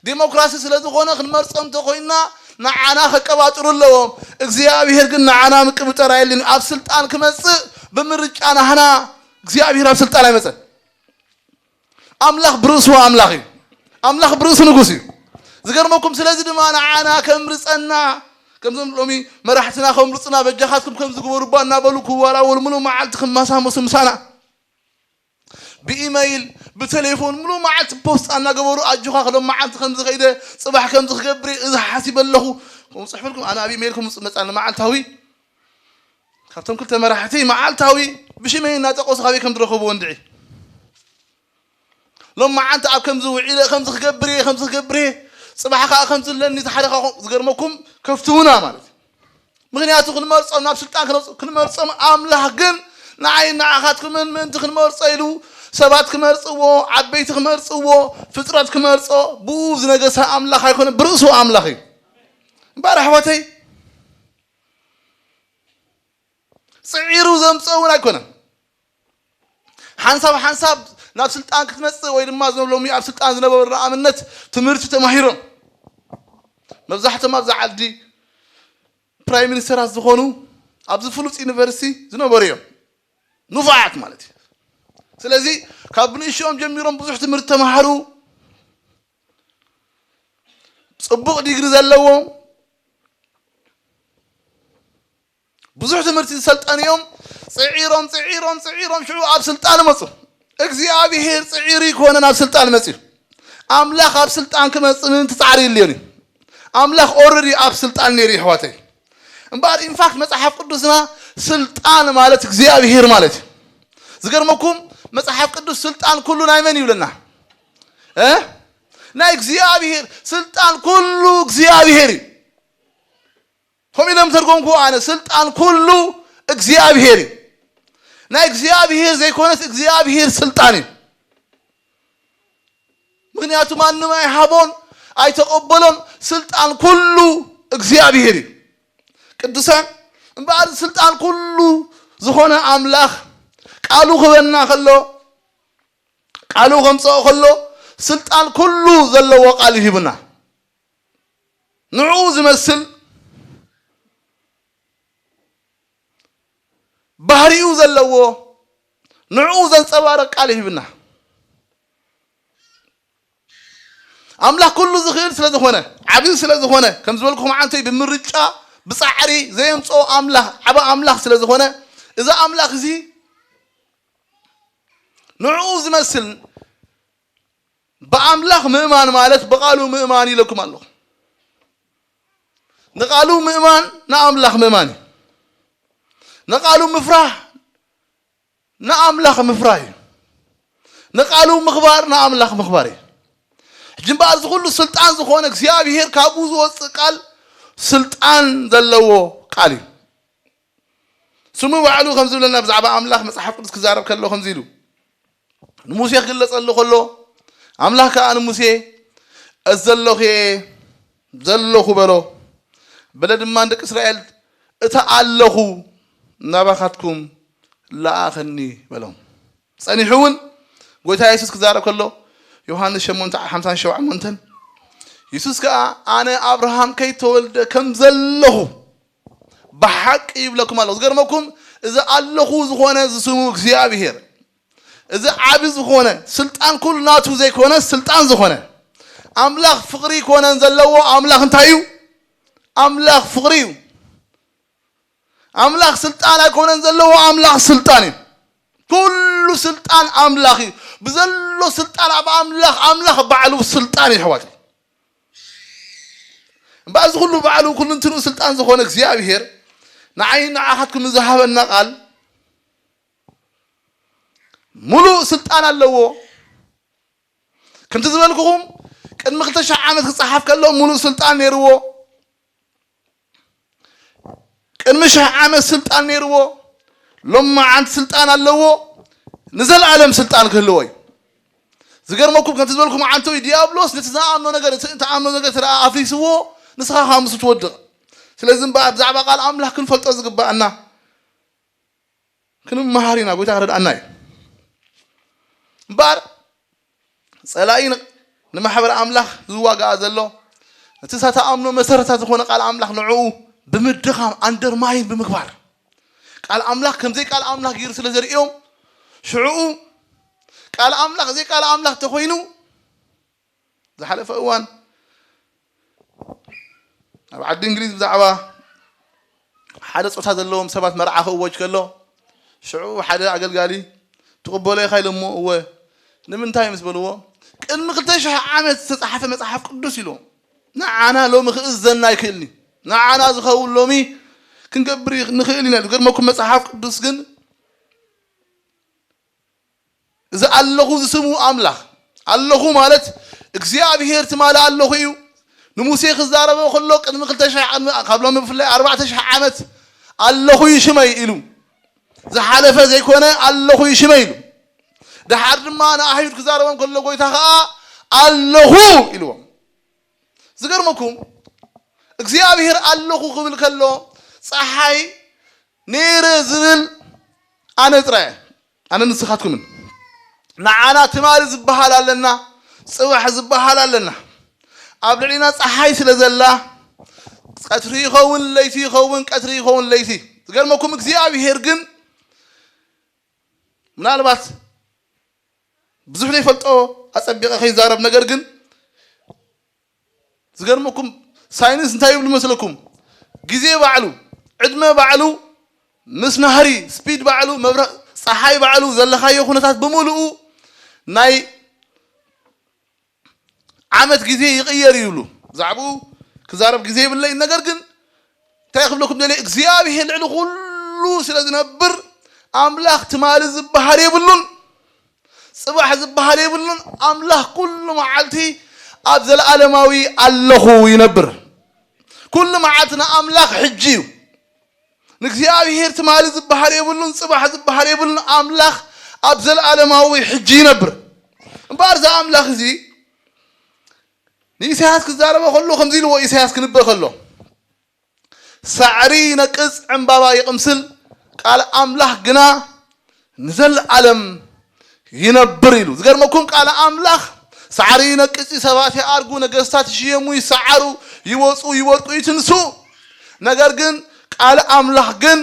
ዴሞክራሲ ስለ ዝኾነ ክንመርጾ እንተኾይንና ንዓና ከቀባጥሩ ኣለዎም። እግዚኣብሔር ግን ንዓና ምቅብጠር ኣየልን። ኣብ ስልጣን ክመጽእ ብምርጫ ናህና እግዚኣብሔር ኣብ ስልጣን ኣይመጸን። ኣምላኽ ብርእሱ ኣምላኽ እዩ። ኣምላኽ ብርእሱ ንጉስ እዩ። ዝገርመኩም፣ ስለዚ ድማ ንዓና ከምርጸና፣ ከምዞም ሎሚ መራሕትና ከምርጽና፣ በጃኻትኩም ከምዚ ግበሩ እባ እናበሉ ክወላወሉ፣ ምሉእ መዓልቲ ክመሳመሱ ምሳና፣ ብኢመይል፣ ብቴሌፎን፣ ምሉእ መዓልቲ ፖስጣ እናገበሩ፣ ኣጆኻ፣ ሎም መዓልቲ ከምዚ ከይደ፣ ጽባሕ ከምዚ ክገብር እየ፣ እዚ ሓሲበ ኣለኹ። ከምኡ ጽሕፈልኩም፣ ኣነ ኣብ ኢመይል ከምኡ መጻኒ መዓልታዊ። ካብቶም ክልተ መራሕቲ መዓልታዊ ብሽመይ እናጠቀሱ ካበይ ከም ዝረኸብዎ እንድዒ። ሎም መዓልቲ ኣብ ከምዚ ውዒለ፣ ከምዚ ክገብር እየ፣ ከምዚ ክገብር እየ፣ ጽባሕ ከኣ ከምዚ ኣለኒ፣ ዝሓደኻ ኮ-፣ ዝገርመኩም ከፍትዉና ማለት እዩ። ምኽንያቱ ክንመርጾም፣ ናብ ስልጣን ክነውጽ-፣ ክንመርጾም፣ ኣምላኽ ግን ንዓይ ንዓኻትኩምን ምእንቲ ክንመርጾ ኢሉ ሰባት ክመርጽዎ፣ ዓበይቲ ክመርጽዎ፣ ፍጥረት ክመርጾ፣ ብኡ ዝነገሰ ኣምላኽ ኣይኮነን፣ ብርእሱ ኣምላኽ እዩ። እምበኣር ኣሕዋተይ፣ ጽዒሩ ዘምጽኦ እውን ኣይኮነን። ሓንሳብ ሓንሳብ ናብ ስልጣን ክትመጽእ ወይ ድማ እዞም ሎሚ ኣብ ስልጣን ዝነበሩ ንኣብነት ትምህርቲ ተማሂሮም መብዛሕቶም ኣብዚ ዓዲ ፕራይም ሚኒስተራት ዝኾኑ ኣብዚ ፍሉጥ ዩኒቨርሲቲ ዝነበሩ እዮም። ንፉዓት ማለት እዩ። ስለዚ ካብ ብንእሽኦም ጀሚሮም ብዙሕ ትምህርቲ ተማሃሩ፣ ጽቡቕ ዲግሪ ዘለዎም፣ ብዙሕ ትምህርቲ ዝሰልጠኑ እዮም። ጽዒሮም፣ ጽዒሮም፣ ጽዒሮም ሽዑ ኣብ ስልጣን መጹ። እግዚኣብሔር ጽዒሩ ይኮነ ናብ ስልጣን መጽዩ። ኣምላኽ ኣብ ስልጣን ክመጽእ ምእንቲ ጻዕሪ የድልዮን እዩ። ኣምላኽ ኦረዲ ኣብ ስልጣን ነይሩ፣ የሕዋተይ። እምበኣር ኢንፋክት መጽሓፍ ቅዱስና ስልጣን ማለት እግዚኣብሄር ማለት እዩ። ዝገርመኩም፣ መጽሓፍ ቅዱስ ስልጣን ኩሉ ናይ መን ይብለና? እ? ናይ እግዚኣብሄር። ስልጣን ኩሉ እግዚኣብሄር እዩ። ከምኡ ኢሎም ተርጎምኩ ኣነ፣ ስልጣን ኩሉ እግዚኣብሄር እዩ። ናይ እግዚኣብሄር ዘይኮነስ እግዚኣብሄር ስልጣን እዩ። ምክንያቱ ማንም ኣይሃቦን ኣይተቐበሎን፣ ስልጣን ኩሉ እግዚኣብሄር እዩ። ቅዱሳን፣ እምበኣር ስልጣን ኩሉ ዝኾነ ኣምላኽ ቃሉ ክበና ከሎ፣ ቃሉ ከምጽኦ ከሎ፣ ስልጣን ኩሉ ዘለዎ ቃል ይህብና። ንዕኡ ዝመስል ባህሪኡ ዘለዎ፣ ንዕኡ ዘንጸባርቕ ቃል ይህብና። ኣምላኽ ኩሉ ዝኽእል ስለ ዝኾነ፣ ዓቢ ስለ ዝኾነ፣ ከም ዝበልኩኹም ዓንተይ ብምርጫ፣ ብጻዕሪ ዘየምጽኦ ኣምላኽ፣ ዓቢ ኣምላኽ ስለ ዝኾነ፣ እዚ ኣምላኽ እዚ ንዕኡ ዝመስል ብኣምላኽ ምእማን ማለት ብቓሉ ምእማን ኢለኩም ኣለኹ። ንቓሉ ምእማን ንኣምላኽ ምእማን እዩ። ንቓሉ ምፍራህ ንኣምላኽ ምፍራህ እዩ። ንቓሉ ምኽባር ንኣምላኽ ምኽባር እዩ። ሕጂ እምበኣር እዚ ኩሉ ስልጣን ዝኾነ እግዚኣብሄር ካብኡ ዝወጽእ ቃል ስልጣን ዘለዎ ቃል እዩ። ስሙ ባዕሉ ከም ዝብለና ብዛዕባ ኣምላኽ መጽሓፍ ቅዱስ ክዛረብ ከሎ ከምዚ ኢሉ ንሙሴ ክግለጸሉ ከሎ፣ ኣምላኽ ከኣ ንሙሴ፣ "እቲ ዘለኹ እየ ዘለኹ" በሎ። በለ ድማ ንደቂ እስራኤል፣ "እታ ኣለኹ ናባኻትኩም ለኣኸኒ" በሎም። ጸኒሑ እውን ጎይታ የሱስ ክዛረብ ከሎ፣ ዮሃንስ ሸሞንተ ሓምሳን ሸውዓን፣ የሱስ ከኣ፣ "ኣነ ኣብርሃም ከይተወልደ ከም ዘለኹ ብሓቂ ይብለኩም ኣለኹ።" ዝገርመኩም፣ እዚ ኣለኹ ዝኾነ ዝስሙ እግዚኣብሄር፣ እዚ ዓቢ ዝኾነ ስልጣን ኩሉ ናቱ ዘይኮነ ስልጣን ዝኾነ ኣምላኽ ፍቕሪ ኮነን ዘለዎ ኣምላኽ እንታይ እዩ? ኣምላኽ ፍቕሪ እዩ። ኣምላኽ ስልጣን ኣይኮነን ዘለዎ፣ ኣምላኽ ስልጣን እዩ። ኩሉ ስልጣን ኣምላኽ እዩ። ብዘሎ ስልጣን ኣብ ኣምላኽ፣ ኣምላኽ ባዕሉ ስልጣን እዩ፣ ኣሕዋተይ። እምበኣር እዚ ኩሉ ባዕሉ ኩሉ እንትንኡ ስልጣን ዝኾነ እግዚኣብሄር ንዓይ ንዓኻትኩም ዝሃበና ቃል ሙሉእ ስልጣን ኣለዎ። ከምቲ ዝበልኩኹም ቅድሚ ክልተ ሽሕ ዓመት ክጸሓፍ ከሎ ሙሉእ ስልጣን ነይርዎ። ቅድሚ ሽሕ ዓመት ስልጣን ነይርዎ። ሎማዓንቲ ስልጣን ኣለዎ። ንዘለኣለም ስልጣን ክህልዎ እዩ። ዝገርመኩም ከምቲ ዝበልኩም ዓንተው ዲያብሎስ ነቲ ዝኣምኖ ነገር፣ እቲ እትኣምኖ ነገር እንተ ደኣ ኣፍሪስዎ፣ ንስኻ ካብ ምስኡ ትወድቕ። ስለዚ እምበኣር ብዛዕባ ቃል ኣምላኽ ክንፈልጦ ዝግባኣና ክንመሃር ኢና፣ ጎይታ ክረድኣና እዩ። እምበኣር ጸላኢ ን-፣ ንማሕበር ኣምላኽ ዝዋጋኣ ዘሎ፣ እቲ ሳታ ኣምኖ መሰረታ ዝኾነ ቃል ኣምላኽ ንዕኡ ብምድኻም፣ ኣንደርማይን ብምግባር፣ ቃል ኣምላኽ ከምዘይ ቃል ኣምላኽ ገይሩ ስለ ዘርእዮም፣ ሽዕኡ ቃል ኣምላኽ ዘይ ቃል ኣምላኽ ተኾይኑ፣ ዝሓለፈ እዋን ኣብ ዓዲ እንግሊዝ ብዛዕባ ሓደ ጾታ ዘለዎም ሰባት መርዓ ክእወጅ ከሎ፣ ሽዑ ሓደ ኣገልጋሊ፣ "ትቕበሎ ኢኻ?" ኢሎሞ፣ "እወ።" "ንምንታይ?" ምስ በልዎ፣ "ቅድሚ ክልተ ሽሕ ዓመት ዝተጻሕፈ መጽሓፍ ቅዱስ" ኢልዎም። "ንዓና ሎሚ ክእዘና ኣይክእልን እዩ። ንዓና ዝኸውን ሎሚ ክንገብር ይኽ-፣ ንኽእል ኢና" ኢሉ። ገርመኩም፣ መጽሓፍ ቅዱስ ግን እዚ ኣለኹ ዝስሙ ኣምላኽ፣ ኣለኹ ማለት እግዚኣብሄር ትማሊ ኣለኹ እዩ። ንሙሴ ክዛረቦ ከሎ ቅድሚ ክልተ ሽሕ ዓመት፣ ካብ ሎሚ ብፍላይ ኣርባዕተ ሽሕ ዓመት ኣለኹ እዩ ሽመይ ኢሉ። ዝሓለፈ ዘይኮነ ኣለኹ እዩ ሽመይ ኢሉ። ደሓር ድማ ንኣይሁድ ክዛረቦም ከሎ ጎይታ ኸኣ ኣለኹ ኢልዎም። ዝገርመኩም እግዚኣብሄር ኣለኹ ክብል ከሎ ጸሓይ ነይረ ዝብል ኣነ ጥራይ፣ ኣነ ንስኻትኩምን። ንዓና ትማሊ ዝበሃል ኣለና፣ ጽባሕ ዝበሃል ኣለና። ኣብ ልዕሊና ጸሓይ ስለ ዘላ፣ ቀትሪ ይኸውን ለይቲ ይኸውን፣ ቀትሪ ይኸውን ለይቲ። ዝገርመኩም እግዚኣብሄር ግን ምናልባት ብዙሕ ዘይፈልጦ ኣጸቢቐ ከይዛረብ፣ ነገር ግን ዝገርመኩም ሳይንስ እንታይ ይብሉ መስለኩም? ግዜ ባዕሉ፣ ዕድመ ባዕሉ፣ ምስ ናህሪ ስፒድ ባዕሉ፣ መብረቕ ጸሓይ ባዕሉ፣ ዘለኻዮ ኩነታት ብምሉኡ ናይ ዓመት ግዜ ይቕየር እዩ ይብሉ። ብዛዕባኡ ክዛረብ ግዜ የብለይን። ነገር ግን እንታይ ክብለኩም ደልየ፣ እግዚኣብሔር ልዕሊ ኩሉ ስለ ዝነብር፣ ኣምላኽ ትማሊ ዝበሃል የብሉን፣ ጽባሕ ዝበሃል የብሉን። ኣምላኽ ኩሉ መዓልቲ ኣብ ዘለኣለማዊ ኣለኹ ይነብር። ኩሉ መዓልቲ ንኣምላኽ ሕጂ እዩ። ንእግዚኣብሔር ትማሊ ዝበሃል የብሉን፣ ጽባሕ ዝበሃል የብሉን። ኣምላኽ ኣብ ዘለኣለማዊ ሕጂ ይነብር። እምበኣር፣ እዚ ኣምላኽ እዚ ንኢሳያስ ክዛረቦ ከሎ ከምዚ ኢልዎ፣ ኢሳያስ ክንበ ከሎ፣ ሳዕሪ ይነቅጽ፣ ዕምባባ ይቕምስል፣ ቃል ኣምላኽ ግና ንዘለኣለም ይነብር ኢሉ። ዝገርመኩም፣ ቃል ኣምላኽ ሳዕሪ ይነቅጽ፣ ሰባት ይኣርጉ፣ ነገስታት ይሽየሙ፣ ይሰዓሩ፣ ይወጹ፣ ይወድቁ፣ ይትንሱ። ነገር ግን ቃል ኣምላኽ ግን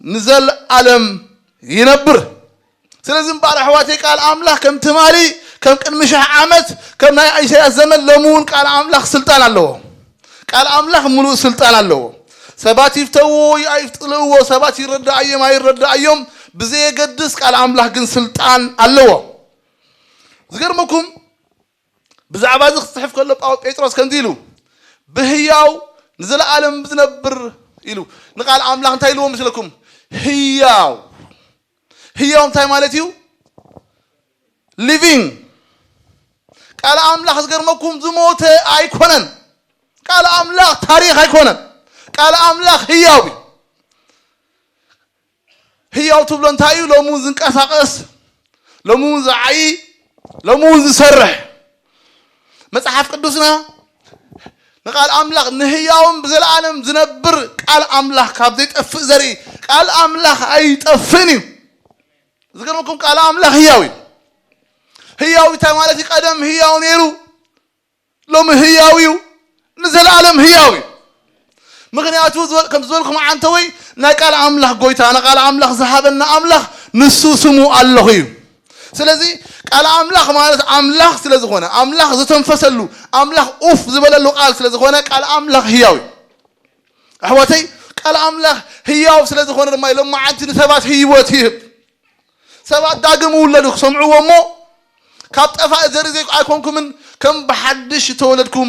ንዘለኣለም ይነብር። ስለዚ እምበኣር ኣሕዋተይ፣ ቃል ኣምላኽ ከም ትማሊ፣ ከም ቅድሚ ሽሕ ዓመት፣ ከም ናይ ኢሳያስ ዘመን፣ ሎሚ እውን ቃል ኣምላኽ ስልጣን ኣለዎ። ቃል ኣምላኽ ምሉእ ስልጣን ኣለዎ። ሰባት ይፍተውዎ ኣይፍትልእዎ፣ ሰባት ይረዳኣዮም ኣይረዳኣዮም ብዘየገድስ፣ ቃል ኣምላኽ ግን ስልጣን ኣለዎ። ዝገርመኩም፣ ብዛዕባ እዚ ክጽሕፍ ከሎ፣ ጳው-፣ ጴጥሮስ ከምዚ ኢሉ፣ "ብህያው ንዘለኣለም ዝነብር" ኢሉ። ንቃል ኣምላኽ እንታይ ኢልዎ መስለኩም? ህያው። ህያው እንታይ ማለት እዩ? ሊቪንግ። ቃል ኣምላኽ፣ ዝገርመኩም፣ ዝሞተ ኣይኮነን። ቃል ኣምላኽ ታሪኽ ኣይኮነን። ቃል ኣምላኽ ህያው እዩ። ህያው ትብሎ እንታይ እዩ? ሎሚ እውን ዝንቀሳቐስ፣ ሎሚ እውን ዝዓዪ፣ ሎሚ እውን ዝሰርሕ። መጽሓፍ ቅዱስና ንቃል ኣምላኽ ንህያውን ብዘለኣለም ዝነብር ቃል ኣምላኽ ካብ ዘይጠፍእ ዘርኢ፣ ቃል ኣምላኽ ኣይጠፍእን እዩ። ዝገርመኩም፣ ቃል ኣምላኽ ህያው እዩ። ህያው እንታይ ማለት እዩ? ቀደም ህያው ነይሩ፣ ሎሚ ህያው እዩ፣ ንዘለኣለም ህያው እዩ። ምኽንያቱ፣ ዝበል-፣ ከም ዝበልኩም፣ ዓንተወይ፣ ናይ ቃል ኣምላኽ ጎይታ፣ ንቃል ኣምላኽ ዝሃበና ኣምላኽ ንሱ ስሙ ኣለኹ እዩ። ስለዚ ቃል ኣምላኽ ማለት ኣምላኽ ስለ ዝኾነ፣ ኣምላኽ ዝተንፈሰሉ፣ ኣምላኽ ኡፍ ዝበለሉ ቃል ስለ ዝኾነ፣ ቃል ኣምላኽ ህያው እዩ። ኣሕዋተይ፣ ቃል ኣምላኽ ህያው ስለ ዝኾነ ድማ እዩ ሎማዓንቲ ንሰባት ህይወት ይህብ። ሰባት ዳግም ይውለዱ ክሰምዕዎ እሞ፣ ካብ ጠፋኢ ዘርኢ ዘይ-፣ ኣይኮንኩምን፣ ከም ብሓድሽ እተወለድኩም፣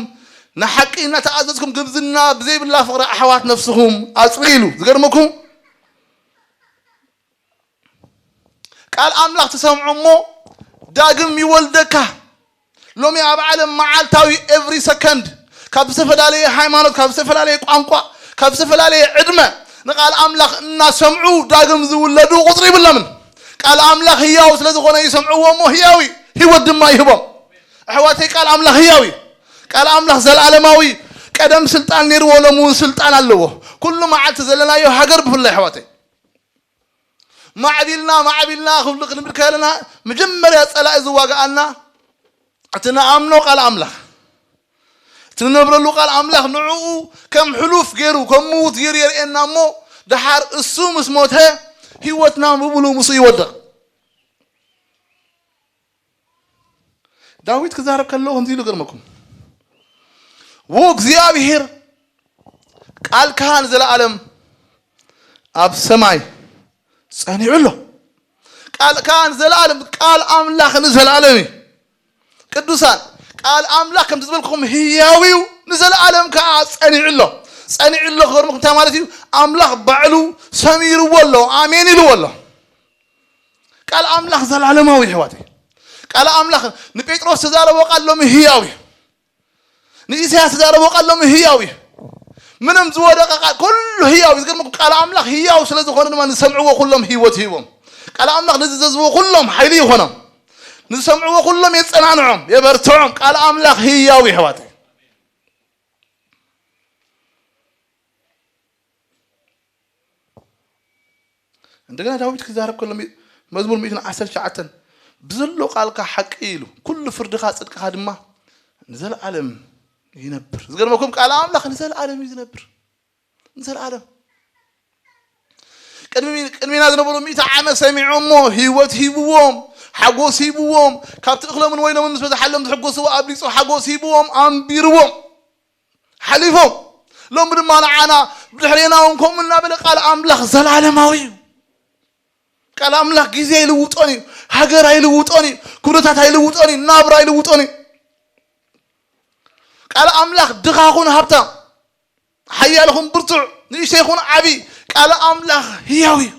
ንሓቂ እናተኣዘዝኩም፣ ግብዝና ብዘይብላ ፍቕሪ ኣሕዋት ነፍስኹም ኣጽንኡ ኢሉ። ዝገርመኩም፣ ቃል ኣምላኽ ትሰምዖ እሞ፣ ዳግም ይወልደካ። ሎሚ ኣብ ዓለም መዓልታዊ፣ ኤቭሪ ሰከንድ፣ ካብ ዝተፈላለየ ሃይማኖት፣ ካብ ዝተፈላለየ ቋንቋ፣ ካብ ዝተፈላለየ ዕድመ ንቃል ኣምላኽ እናሰምዑ ዳግም ዝውለዱ ቁጽሪ ይብሎምን። ቃል ኣምላኽ ህያው ስለ ዝኾነ ይሰምዕዎ እሞ ህያው እዩ፣ ህይወት ድማ ይህቦም። ኣሕዋተይ፣ ቃል ኣምላኽ ህያው እዩ። ቃል ኣምላኽ ዘለኣለማዊ። ቀደም ስልጣን ነይርዎ፣ ሎሚ እውን ስልጣን ኣለዎ። ኩሉ መዓልቲ ዘለናዮ ሃገር ብፍላይ፣ ኣሕዋተይ፣ ማዕቢልና፣ ማዕቢልና ክብል፣ ክንብል ከለና፣ መጀመርያ ጸላኢ ዝዋግኣና እቲ ንኣምኖ ቃል ኣምላኽ፣ እቲ ንነብረሉ ቃል ኣምላኽ፣ ንዕኡ ከም ሕሉፍ ገይሩ፣ ከም ምዉት ገይሩ የርእየና እሞ፣ ደሓር እሱ ምስ ሞተ፣ ህይወትና ብምሉእ ምስኡ ይወድቕ። ዳዊት ክዛረብ ከሎ ከምዚ ኢሉ፣ ገርመኩም፣ "ዎ እግዚኣብሔር፣ ቃልካ ንዘለኣለም ኣብ ሰማይ ጸኒዑ ኣሎ።" ቃልካ ንዘለኣለም፣ ቃል ኣምላኽ ንዘለኣለም እዩ። ቅዱሳን፣ ቃል ኣምላኽ ከምቲ ዝበልኩኹም ህያው እዩ፣ ንዘለኣለም ከኣ ጸኒዑ ኣሎ። ጸኒዑ ኣሎ ክገርመኩም እንታይ ማለት እዩ? ኣምላኽ ባዕሉ ሰሚርዎ ኣሎ፣ ኣሜን ኢልዎ ኣሎ። ቃል ኣምላኽ ዘላለማዊ፣ ኣሕዋተይ። ቃል ኣምላኽ ንጴጥሮስ ተዛረቦ ቃል ሎሚ ህያው እዩ። ንኢሳያስ ተዛረቦ ቃል ሎሚ ህያው እዩ። ምንም ዝወደቐ ቃል፣ ኩሉ ህያው እዩ። ዝገርመኩም፣ ቃል ኣምላኽ ህያው ስለ ዝኾነ ድማ ንሰምዕዎ ኩሎም ህይወት ይህቦም። ቃል ኣምላኽ ንዝዘዝዎ ኩሎም ሓይሊ ይኾኖም። ንዝሰምዕዎ ኩሎም የጸናንዖም፣ የበርትዖም። ቃል ኣምላኽ ህያው እዩ፣ ኣሕዋተይ። እንደገና ዳዊት ክዛረብ ከሎ፣ ሚ-፣ መዝሙር ሚእትን ዓሰርተ ትሽዓተን፣ "ብዘሎ ቃልካ ሓቂ ኢሉ፣ ኩሉ ፍርድኻ ጽድቅኻ ድማ ንዘለኣለም ይነብር።" ዝገርመኩም፣ ቃል ኣምላኽ ንዘለኣለም እዩ ዝነብር። ንዘለኣለም። ቅድሚ-፣ ቅድሚና ዝነበሩ ሚእቲ ዓመት ሰሚዖሞ፣ ህይወት ሂብዎም፣ ሓጎስ ሂብዎም፣ ካብቲ እኽሎምን ወይኖምን ምስ በዝሓሎም ዝሕጎስዎ ኣብሊጹ ሓጎስ ሂብዎም፣ ኣንቢርዎም። ሓሊፎም። ሎሚ ድማ ንዓና ብድሕሬና እውን ከምኡ እናበለ፣ ቃል ኣምላኽ ዘላለማዊ እዩ። ቃል ኣምላኽ ግዜ ኣይልውጦን እዩ፣ ሃገር ኣይልውጦን እዩ፣ ኩነታት ኣይልውጦን እዩ፣ ናብራ ኣይልውጦን እዩ። ቃል ኣምላኽ ድኻ ኹን ሃብታም፣ ሓያል ኹን ብርቱዕ፣ ንእሽተይ ኹን ዓቢ፣ ቃል ኣምላኽ ህያው እዩ።